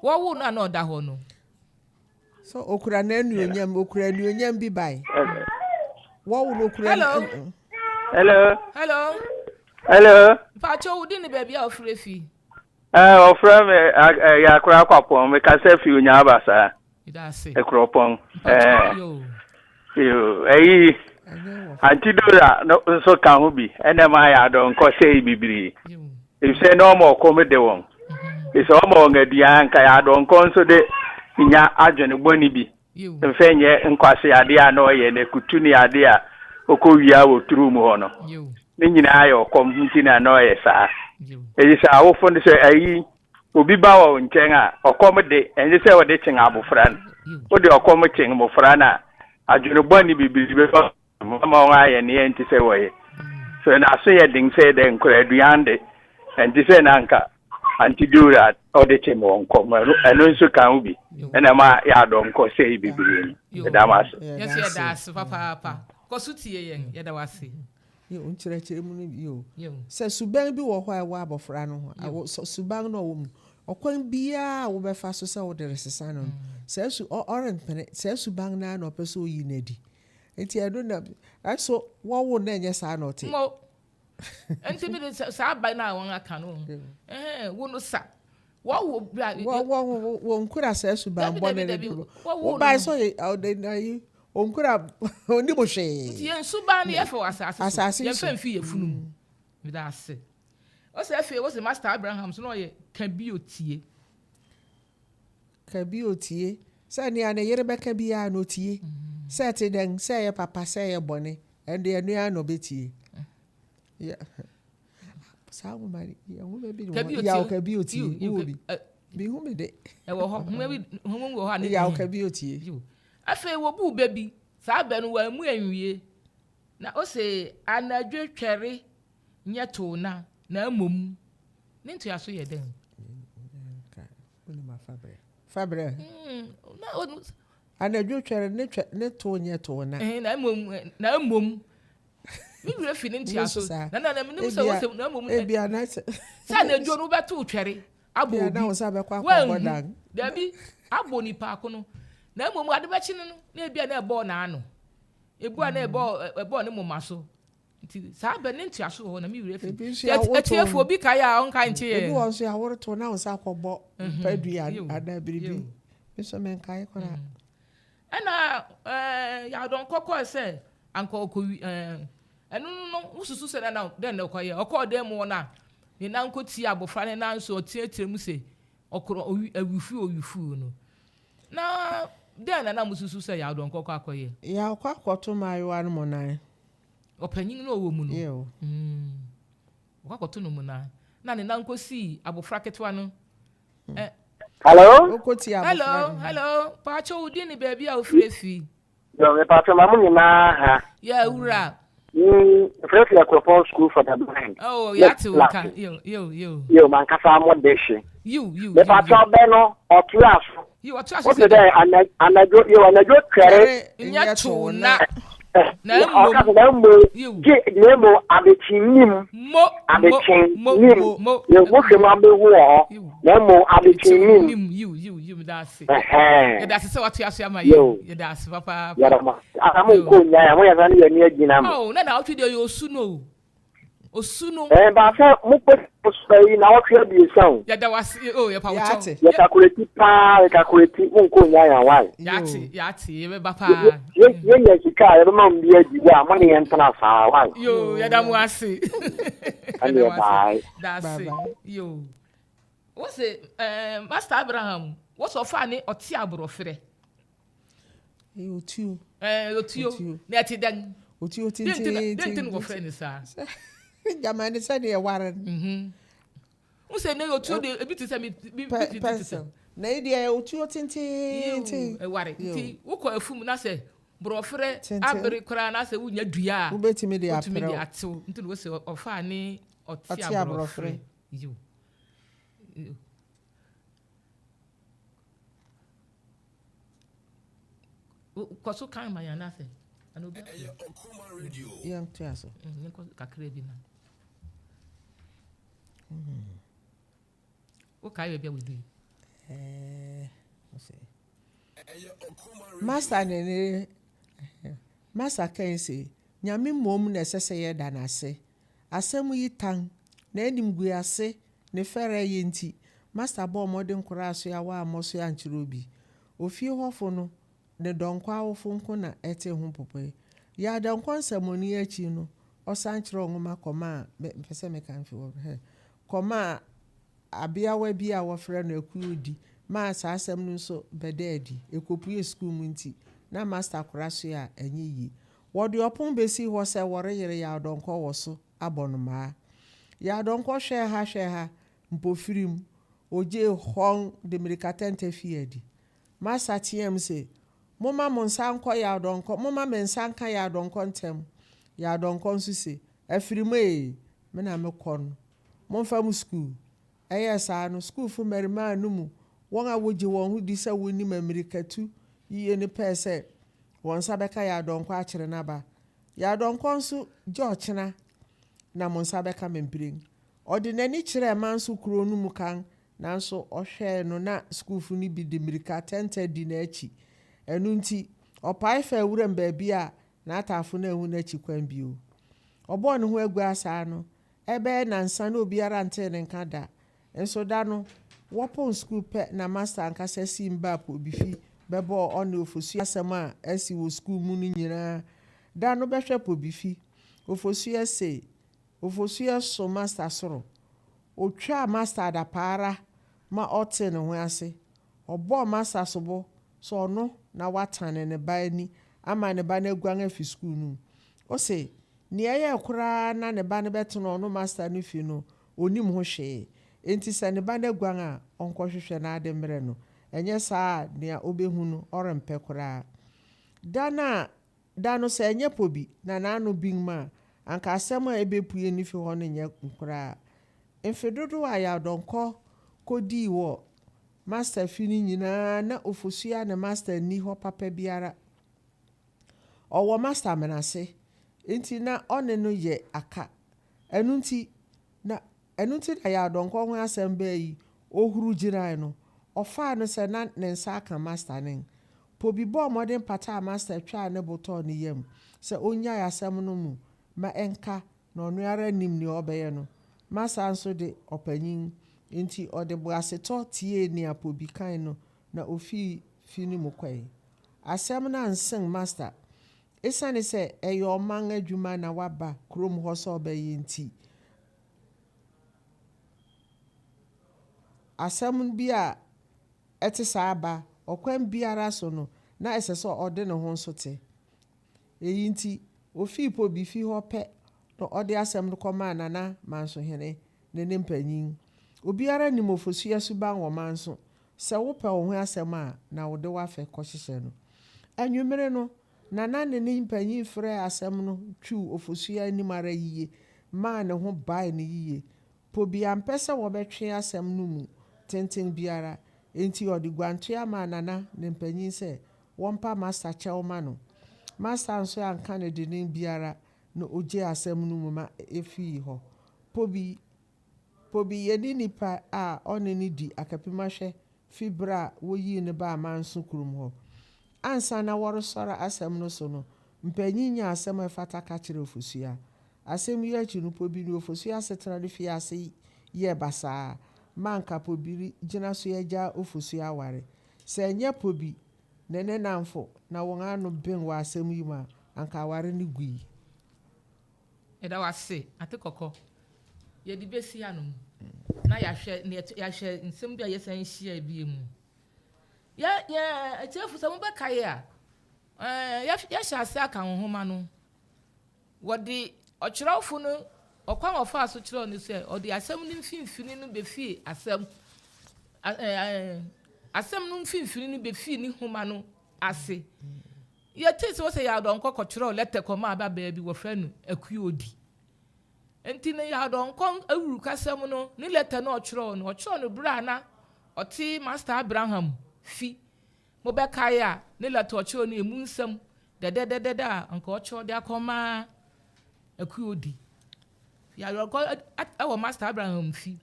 wɔwo no a na ɔda hɔ no. So okura n'anuonyam, okura anuonyam bi bae. Wɔwo no okura. Hello. Hello. Hello. Hello. Mpakyɛ wo din ne baabi a wofrɛ fi? Ɔfrɛ me Yɛakora Kwapɔn, mekasa fi Onyaaba saa. Meda ase. Ɛkuropɔn. Mpakyɛ yo. Yo, ɛyi Auntie Dora no nso ka ho bi, ɛna ma yɛ adɔnkɔ sɛe bebree. Efisɛ na ɔma ɔkɔm de wɔn. Efisɛ ɔma wɔn aduan nka yɛ adɔnkɔ nso de nya adwene bɔne bi. Mfɛ nyɛ nkwase adeɛ a na ɔyɛ na kutu ne adeɛ a ɔkɔ wia wɔ turu mu hɔ no. Ne nyinaa yɛ ɔkɔm nti na na ɔyɛ saa. Ɛyi sɛ awofo no sɛ ayi obi ba wɔ nkyɛn a ɔkɔm de ɛnyɛ sɛ wɔde kyen abofra no. Wode ɔkɔm kyen mmofra no a adwene bɔne bebree bɛba. Ama wɔn ayɛ nea ɛnte sɛ wɔyɛ. So n'aso yɛ den sɛ dɛn koraa aduan de, ɛnte sɛ na anka Auntie Dora ɔde kyem wɔn kɔm. Ɛno ɛno nso ka ho bi. Ɛna ɛma yɛ adɔnkɔ sɛe bebree no. Yɛda mo ase. Yɛn nso yɛda ase papaapa. Kɔ so tie yɛn. Yɛda wo ase. Yo, nkyerɛkyerɛ mu no yo. Sɛ suban bi wɔ hɔ a ɛwɔ abɔfra no ho, mm. suban no a ɔwɔ mu, ɔkwan biara a wobɛfa so sɛ wode resesa no no, saa su ɔrempene, saa suban no ara na ɔpɛ sɛ oyi no adi. Nti ɛno na ɛso wɔwo no ɛnyɛ saa na ɔte. Mo. Nti mi de saa aban no a wɔn aka no ɛhɛn wo no sa wɔwo bra. Wɔ wɔ wɔ nkura saa suban bɔ ne ne wo ba so yɛ ɔde ayi onkura onim hwee. Nti yɛn suban no yɛfɛ wɔ asase so yɛn fɛ nfi yɛ funu mu mi da ase. Ɔsɛ afei wɔsɛ Master Abraham so na ɔyɛ ka bi otie. Ka bi otie. Sɛ nea ne yere bɛka biara no otie. Sɛ ɛte dɛn, sɛ ɛyɛ papa, sɛ ɛyɛ bɔne, ɛnde ɛno ara na ɔbɛtie. Yeah. Saa nwoma no, yɛ nwoma bi ne hɔ. Yaw ka bi otie. Wowɔ bi? Mehu me de. Ɛwɔ hɔ. Nwoma bi nwoma bi wɔ hɔ a ne Yaw ka bi otie. Afei wɔbuu bɛ bi. Saa bɛ no wɔammu anwie. Na ose anadwo twɛre nyɛ tow na na mmom ne ntoaso yɛ dɛn? Fa brɛ. Anadwo twɛre ne twɛ ne tow nyɛ tow na. Na mmom na mmom. Me werɛ fi ne ntoaso. Na na na menim sɛ wose na mmom. Ebia na sɛ. Sɛ anadwo no wobɛtow twɛre abɔ obi. Na wo nsa bɛkɔ akɔbɔ dan. Dabi abɔ nipa ko no. Na mmom ade bɛkye no no na ebia na ɛbɔɔ n'ano. Ebu a na ɛbɔɔ ɛbɔɔ ne moma so. Nti saa bɛ ne ntoaso wɔ hɔ na me werɛ fi. Ebi nso yɛ awoto. Atiefo obi kae a ɔnkae nkye yɛn. Ebi wɔ nso yɛ aworeto na wo nsa akɔbɔ mpadua anaa biribi. Me nso menkae koraa. Ɛna ɛɛ Yawdɔnkɔ kɔɔ sɛ anka ɔkɔwi ɛɛ ɛno no no wosusu sɛ na dɛn na ɔkɔyɛ ɔkɔɔ dan mu hɔ no a ne nan kɔtia abɔfra ne nan so ɔteatea mu sɛ ɔkorɔ owi awufuo owufuo no na dɛn na na mosusu sɛ Yawdɔnkɔ kɔ akɔyɛ? Yaw kɔ akɔto mmaayewa no mo nan. Ɔpanyin no a ɔwɔ mu no. Ɔkɔ akɔto no mu na na ne nan kɔsii abɔfra ketewa no. Hello. Hello, hello. Pacho, wo din ne baabi a wofiri fi? Yo, me pacho ma mo nyinaa ha. Ya wura. Mefrɛ fi Akuropɔn School for the Blind. Oh, yɛate wo nka. Yo, yo, yo. Yo, mankasa mo de hye. Yo, yo. Me pacho bɛ no ɔtoa so. Yo, ɔtoa so sɛ dɛ. Anadwo, yo, anadwo twɛre. Nyɛ to na. Na mmom. Ɔka sɛ na mmom. Gye na mmom adekye nim. Mo. Adekye nim. Mo. Yo, mo hwɛ mu abɛhu wɔ hɔ. Na mmom adekye nim. Nim, yiw, yiw, yiw, meda ase. Yɛda ase sɛ watoa so ama yɛn. Yɛda ase papaapa. Yɛda mo ase. Ana mo nkɔ nyan a, moyɛ saa ne yɛn ani agyina mo. Oh, na naawɔtwe deɛ ɔyɛ osu no o. Osu no. Ɛɛ, ba sɛ mo pɛ sɛ yi naawɔtwe abiɛsa o. Yɛda wo ase o, yɛpa wo kyɛw. Yɛate. Yɛ kakureti paa, yɛ kakureti, mo nkɔ nyan a why? Yɛate, yɛate, yɛbɛba paa. Yɛ yɛnya sika a yɛbɛma mo bi adi wa, mo ne yɛn ntena saa why? Yo, yɛda mo ase. Ɛndeɛ bye. Da ase. Yo. Wo se, eh, Master Abraham, wo sɛ ɔfaa ne ɔte aborɔferɛ. Ɛyɛ otuo. Ɛɛ otuo. Na ɛte dɛn? Otuo tententen. Dɛn nti na wɔfrɛ no saa? Gyama ne sɛdeɛ ɛware no. Mhm. Wo sɛ ne otuo de ebi te sɛ mi bi bi te sɛ. Na yi deɛ otuo tententen. Ɛware nti wokɔ afum na sɛ borɔferɛ abere koraa na sɛ wonya dua a. Wobɛtumi de aperew. Wotumi de atew nti na wosɛ ɔfaa ne ɔte aborɔferɛ. Yiw. Kɔ so kan ma yɛn anaasɛ ana obi Ɛyɛ Okuma Radio. Yɛn to aso. Mm, yɛn kakra bi na. Wokae baabi a wɔdu yi. Ɛɛ, Master ne ne Master kan se, Nyame mmom na ɛsɛ sɛ yɛda no ase. Asɛm yi tan, na animguase ne fɛrɛ yɛ nti, Master bɔɔ mmɔden koraa so a wammɔ so ankyerɛ obi. Ofie hɔfo no ne Donkor awofo nko na ɛtee ho mpopoe. Yaa Donkor nsɛmmɔne yi akyi no, ɔsan kyerɛw nwoma kɔmaa, mepɛ sɛ meka mfi hɔ, hɛ, kɔmaa abeawa bi a wɔfrɛ no Akuo Di maa saa asɛm no nso bɛdaa adi. Ekopuee sukuu mu nti, na Master kora so a ɛnyɛ yie. Wɔde ɔpon besii hɔ sɛ wɔreyere Yaw Donkor wɔ so abɔ no mmaa. Yaw Donkor hwɛɛ ha hwɛɛ ha, mpofirim, ogyee hɔn de mmirikatɛntɛ fii adi. Massa teɛɛm se, Momma mo nsa nkɔ Yaw Donkor, momma me nsa nka Yaw Donkor ntɛm. Yaw Donkor nso se, Afiri mu ee, me na mekɔ no. Momfa mo sukuu. Ɛyɛɛ saa no, sukuufo mmarimaa no mu wɔn a wogye wɔn ho di sɛ wonim ammirikatu yiye no pɛe sɛ wɔn nsa bɛka Yaw Donkor akyere n'aba. Yaw Donkor nso gye ɔkyena na mo nsa bɛka me mprenu. Ɔde n'ani kyerɛɛ Manso kurow no mu kan, nanso ɔhwɛe no na sukuufo no bi de mmirika tɛntɛ di n'akyi. Ɛno nti, ɔpae faa wuram baabi a n'ataafo no anhu n'akyi kwan bio. Ɔbɔɔ ne ho aguaa saa no, ɛbɛyɛ nnansa na obiara ntee ne nka da. Nso da no, wɔpɔn sukuu pɛ na masta ankasa siim baa Pobifi bɛbɔɔ ɔne Ofosu asɛm a asi wɔ sukuu mu no nyinaa. Da no bɛhwɛ Pobifi. Ofosu se, Ofosu so masta soro. Otwaa masta adapaa ara ma ɔtee ne ho ase. Ɔbɔɔ masta sobo sɛ ɔno na watane ne ba ani ama ne ba no aguan afi sukuu no mu. Ose, nea ɛyɛe koraa na ne ba no bɛtena ɔno masta no fi no, onnim ho hwee. Enti sɛ ne ba no aguan a, ɔnkɔhwehwɛ n'ade mmrɛ no. Ɛnyɛ saa a, nea obehu no, ɔrempɛ koraa. Da no a da no, sɛ ɛnyɛ Pobi na n'ano bin mu a, anka asɛm a ebepue ne fi hɔ no nyɛ koraa. Mfe dodow a Yaw Donkor kodii wɔ Master fi no nyinaa na Ofosuaa ne Master nni hɔ papa biara. Ɔwɔ Master Menase, enti na ɔne no yɛ aka. Ɛno nti na ɛno nti na Yaw Donkor ho asɛm baa yi, ohuru gyinae no, ɔfaa no sɛ na ne nsa aka Master nen. Pobi bɔɔ mmɔden pataa Master twaa ne bo tɔɔ ne yam sɛ onnyae asɛm no mu ma ɛnka na ɔno ara nim nea ɔbɛyɛ no. Masa nso de, ɔpanyin nti ɔde boasetɔ tiee nea Pobi kae no na ofii fi no mu kɔe. Asɛm no ansen Masta. Esiane sɛ ɛyɛ ɔman adwuma na waba kurom hɔ sɛ ɔbɛyɛ nti, asɛm bi a ɛte saa ba ɔkwan biara so no, na ɛsɛ sɛ ɔde ne ho nso te. Eyi nti, ofii Pobi fi hɔ pɛ na ɔde asɛm no kɔmaa Nana Mansohene ne ne mpanyin. Obiara nim Ofosu suban wɔ Manso. Sɛ wopɛ wo ho asɛm a, na wode w'afɛ kɔhyehyɛ no. Anwummere no, Nana ne ne mpanyin frɛɛ asɛm no twiw Ofosu anim ara yiye maa ne ho bae no yiye. Pobi ampɛ sɛ wɔbɛtwe asɛm no mu tenten biara, enti ɔde guantoa maa Nana ne mpanyin sɛ wɔmpa Masta kyɛw ma no. Masta nso anka no dennen biara na ogyee asɛm no mu ma efii hɔ. Pobi Pobi yɛ ne nipa a ɔne no di akapimahwɛ fi bere a woyii no baa Manso kurom hɔ. Ansa na wɔresɔre asɛm no so no, mpanyin nyaa asɛm a ɛfata ka kyerɛɛ Ofosua. Asɛm yi akyi no, Pobi ne Ofosua asetena no fii ase yɛɛ basaa ma anka Pobi gyina so agyaa Ofosua aware. Sɛ ɛnyɛ Pobi ne ne nnamfo na wɔn ano ben wɔ asɛm yi mu a, anka aware no gui. Yɛda wo ase, Ate Kɔkɔ. Yɛde besi hanom na yɛahwɛ nea yɛahwɛ nsɛm bi a yɛsan hyiae bio mu. Yɛ yɛ atiefo sɛ mobɛkae a, ɛɛ yɛhyɛ ase aka nhoma no. Wɔde ɔkyerɛwfo no ɔkwan a ɔfaa so kyerɛw no sɛ ɔde asɛm no mfimfini no befii asɛm ɛɛ asɛm no mfimfini no befii ne nhoma no ase. Yɛtee sɛ wɔsɛ Yaw Donkor kɔkyerɛw lɛtɛ kɔmaa ababaa bi wɔfrɛ no Akuodi. Enti no Yaw Donkor awurukasɛm no ne lɛtɛ no a ɔkyerɛw no, ɔkyerɛw no bere a na ɔte Master Abraham fi. Mobɛkae a, ne lɛtɛ a ɔkyerɛw no emu nsɛm dɛdɛdɛdɛdɛ a anka ɔkyerɛw de akɔma Akuodi. Yaw Donkor wɔ Master Abraham fi.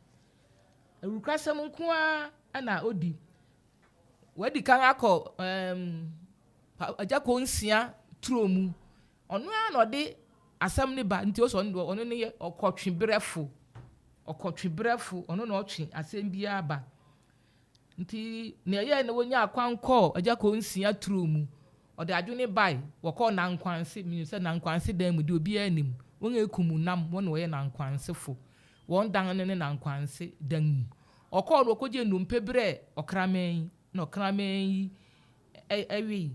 Awurukasɛm nko ara na odi. Wadi kan akɔ ɛɛm Agya Konsia turo mu. Ɔno ara na ɔde asɛm no ba nti ɔsɛ ɔno deɛ ɔno ne yɛ ɔkɔtweberɛfo. Ɔkɔtweberɛfo, ɔno na ɔtwe asɛm biara ba. Nti nea ɛyɛe na wɔnyaa kwan kɔɔ Agya Konsia turo mu. Ɔde adwene bae, wɔkɔɔ Nankwanse, menim sɛ Nankwanse dan mu deɛ obiara nim. Wɔn a ɛkum nam, wɔn na wɔyɛ Nankwansefo. Wɔn dan no ne Nankwanse dan mu. Ɔkɔɔ no ɔkɔgyee nnompe brɛɛ ɔkraman yi, na ɔkraman yi wee.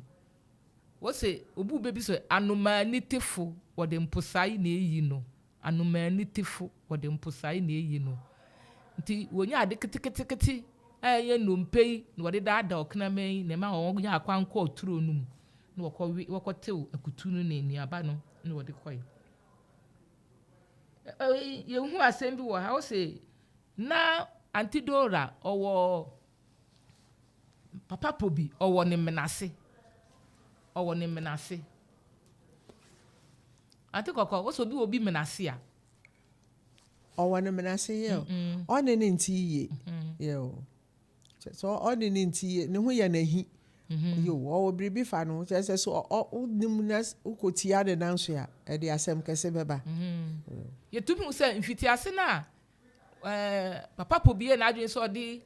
Wose obu bɛ bi sɛ, Anomaanitefo, wɔde mposae na eyi no. Anomaanitefo, wɔde mposae na eyi no. Nti wɔnya ade ketekete. a ɛyɛ nnompe yi na wɔde daadaa ɔkraman yi na ɛma wɔnyaa kwan kɔɔ turo no mu na wɔkɔwe wɔkɔtew akutu no ne nnuaba no na wɔde kɔe. Yɛhu asɛm bi wɔ ha, ɔse na Auntie Dora ɔwɔ papa po bi ɔwɔ ne menase. Ɔwɔ ne menase. Auntie Kɔkɔ, wosɛ obi wɔ obi menase a? Ɔwɔ ne menase yɛ o. Ɔne ne nti yie yɛ o. Sɛ ɔne ne nti yie, ne ho yɛ n'ahi. Yo, ɔwɔ biribi fa no ho. Kyerɛ sɛ so wonim na wokɔtia ne nan so a, ɛde asɛm kɛse bɛba. Yɛtumi hu sɛ mfitiase no a Papa Po bue n'adwene sɛ ɔde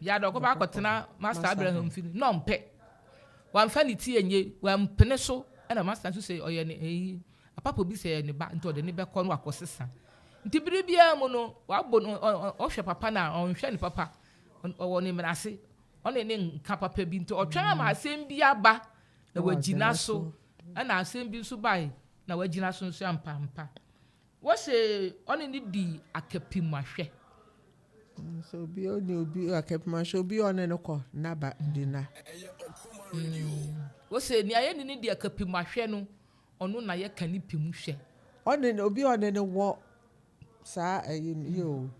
Yaadɔ kɔba akɔtena Master Abraham fi no, na ɔmpɛ. Wamfa ne ti annye, wampene so, ɛna Master nso sɛ ɔyɛ ne eyi, Papa Po bi sɛ ɛyɛ ne ba, nti ɔde ne bɛkɔ na wakɔsesa. Nti bere biara mu no, wabɔ no, ɔhwɛ papa no a, ɔnhwɛ no papa, ɔwɔ ne mmara ase, ɔne ne nka papa bi, nti ɔtwɛn ama asɛm bi aba na wagyina so, ɛna asɛm bi nso bae na wagyina so nso ampa ampa. Wose ɔne no di akapimahwɛ. Sɛ obi ɔne obi akapimahwɛ, obi ɔne no kɔ naba di na. Wose nea yɛne no di akapimahwɛ no, ɔno na yɛka ne pim hwɛ. Ɔne obi ɔne no wɔ saa ɛyi no yie o.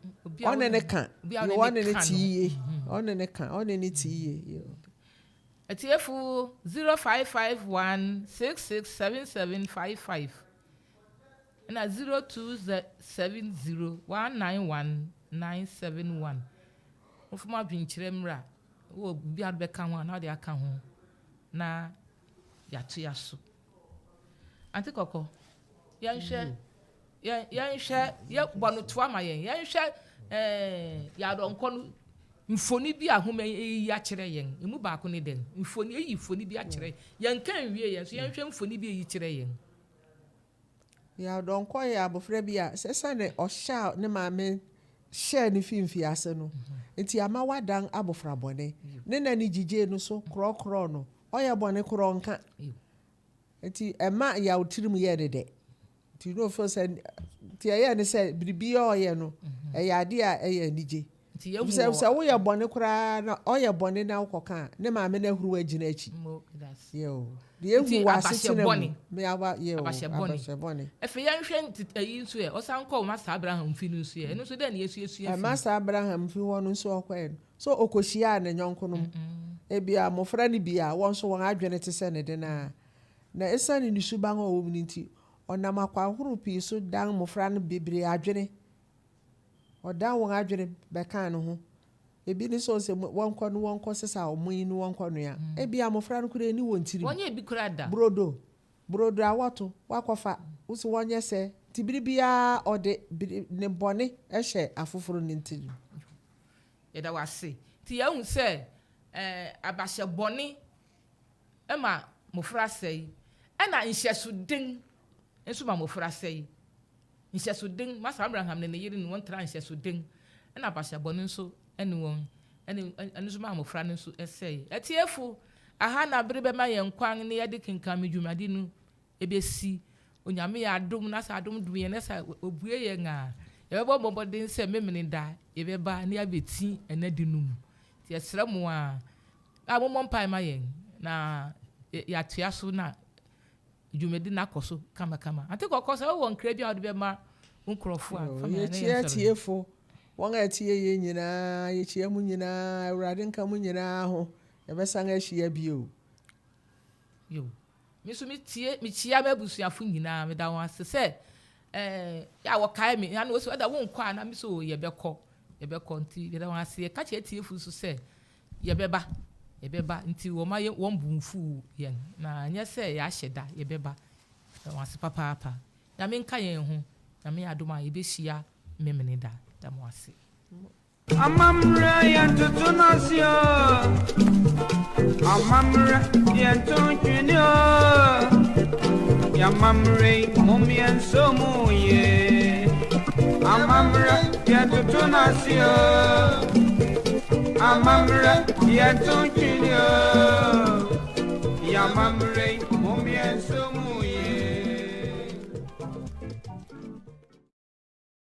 Ɔne no ka, ɔne no ti yie, ɔne no ka, ɔne no ti yie yie o. Atiefo 0551 6677 55. Ɛna 0270 191 971. Momfa mo adwenkyerɛ mmra. Wowɔ biribi a wode bɛka ho a, na wode aka ho na yɛatoa so. Ante Kɔkɔ, yɛnhwɛ yɛnhwɛ yɛbɔ no toa ma yɛn. Yɛnhwɛ ɛɛ yɛadɔnkɔ no mfoni bi a nhoma yi akyerɛ yɛn. Emu baako ne dɛn? Mfoni eyi mfoni bi akyerɛ yɛn. Yɛnka nwie yɛn so yɛnhwɛ mfoni bi eyi kyerɛ yɛn. Yaw Donkor yɛ abofra bi a esiane ɔhyɛ a ne maame hyɛɛ no fi mfiase no nti ama wadan abofra bɔne. Ne na no gyigyee no so korɔkorɔɔ no, ɔyɛ bɔne korɔ ɔnka. Nti ɛma Yaw tirim yɛɛ no dɛ. Nti na ɔfeel sɛ nti ɛyɛɛ no sɛ biribiara a ɔyɛ no ɛyɛ adeɛ a ɛyɛ anigye. Efisɛ sɛ woyɛ bɔne koraa na ɔyɛ bɔne na wokɔka a, ne maame no ahuruw agyina akyi. Yɛ o. Deɛ ehu wɔ asetena mu. Me aba yɛ o. Abahyɛ bɔne. Afei yɛnhwɛ nti ayi nso ɛ, ɔsan kɔɔ Master Abraham fi no nso ɛ, ɛno nso dɛn na yɛsuasua fi mu? Master Abraham fi hɔ no nso ɔkɔɛ no, so ɔkɔhyiaa ne yɔnkonom? Ebia mmofra no bi a wɔn nso wɔn adwene te sɛ ne de no ara. Na esiane ne suban a ɔwɔ mu no nti, ɔnam akwan horow pii so dan mmofra no bebree adwene. Ɔdan wɔn adwene bɛkaa ne ho. Ebi ne sɛ ɔsɛ wɔnkɔ no wɔnkɔ sesa wɔn yi no wɔnkɔ noa. Ebia mmofra no koraa nni wɔn tirim. Wɔnyɛ bi koraa da. Brodo, brodo a wɔto, wakɔfa, wose wɔnyɛ sɛ, nti bere biara ɔde biri ne bɔne hyɛ afoforo no tirim. Yɛda wo ase. Nti yɛahu sɛ eh, abahyɛ bɔne ma mmofra sɛe, ɛna nhyɛsoden nso ma mmofra sɛe. Nhyɛsoden, Masa Abraham ne ne yere ne wɔn traa nhyɛsoden, ɛna bahyɛbɔne nso ne wɔn, ɛne ɛno nso maa mmofra no nso sɛee. Atiefo, aha na bere bɛma yɛn kwan na yɛde kenkan dwumadi no besi. Onyame yɛ adom na sɛ adom dom yɛn na sɛ obue yɛn a, yɛbɛbɔ mmɔden sɛ Memeneda yɛbɛba na yɛabɛti ɛna di no mu. Nti yɛsrɛ mo a, a mommɔ mpae ma yɛn na yɛatoa so na dwumadi no akɔ so kamakama. Ante Kɔkɔ, sɛ wowɔ nkra bi a wode bɛma wo nkurɔfo a, fa ma yɛn na Yɛkyia yɛnsɔre no. atiefo, wɔn a ɛtie yɛn nyinaa, yɛkyia mo nyinaa, Awurade nka mo nyinaa ho, yɛbɛsan ahyia bio. Yo. Me nso metie, mekyia m'abusuafo nyinaa, meda wɔn ase sɛ ɛɛ yɛ a wɔkae me, na wɔsi ɛda wonkɔ a na me so yɛbɛkɔ, yɛbɛkɔ nti yɛda wɔn ase. Yɛka kyerɛ atiefo nso sɛ Yɛbɛba, yɛbɛba, nti wɔma yɛ wɔn bo mfuw yɛn, na ɛnyɛ sɛ yɛahyɛ da, yɛbɛba. Yɛda wɔn ase papaapa. Nyame nka yɛn ho, Nyame yɛ adom a yɛbɛhyia Memeneda. Yɛda mo ase. Amammerɛ yɛntoto no ase o. Amammerɛ yɛnto ntwene o. Yɛamammerɛ yi mom yɛnsɔ mu yie. Amammerɛ yɛntoto no ase o. Amammerɛ yɛnto ntwene o. Yɛamammerɛ yi.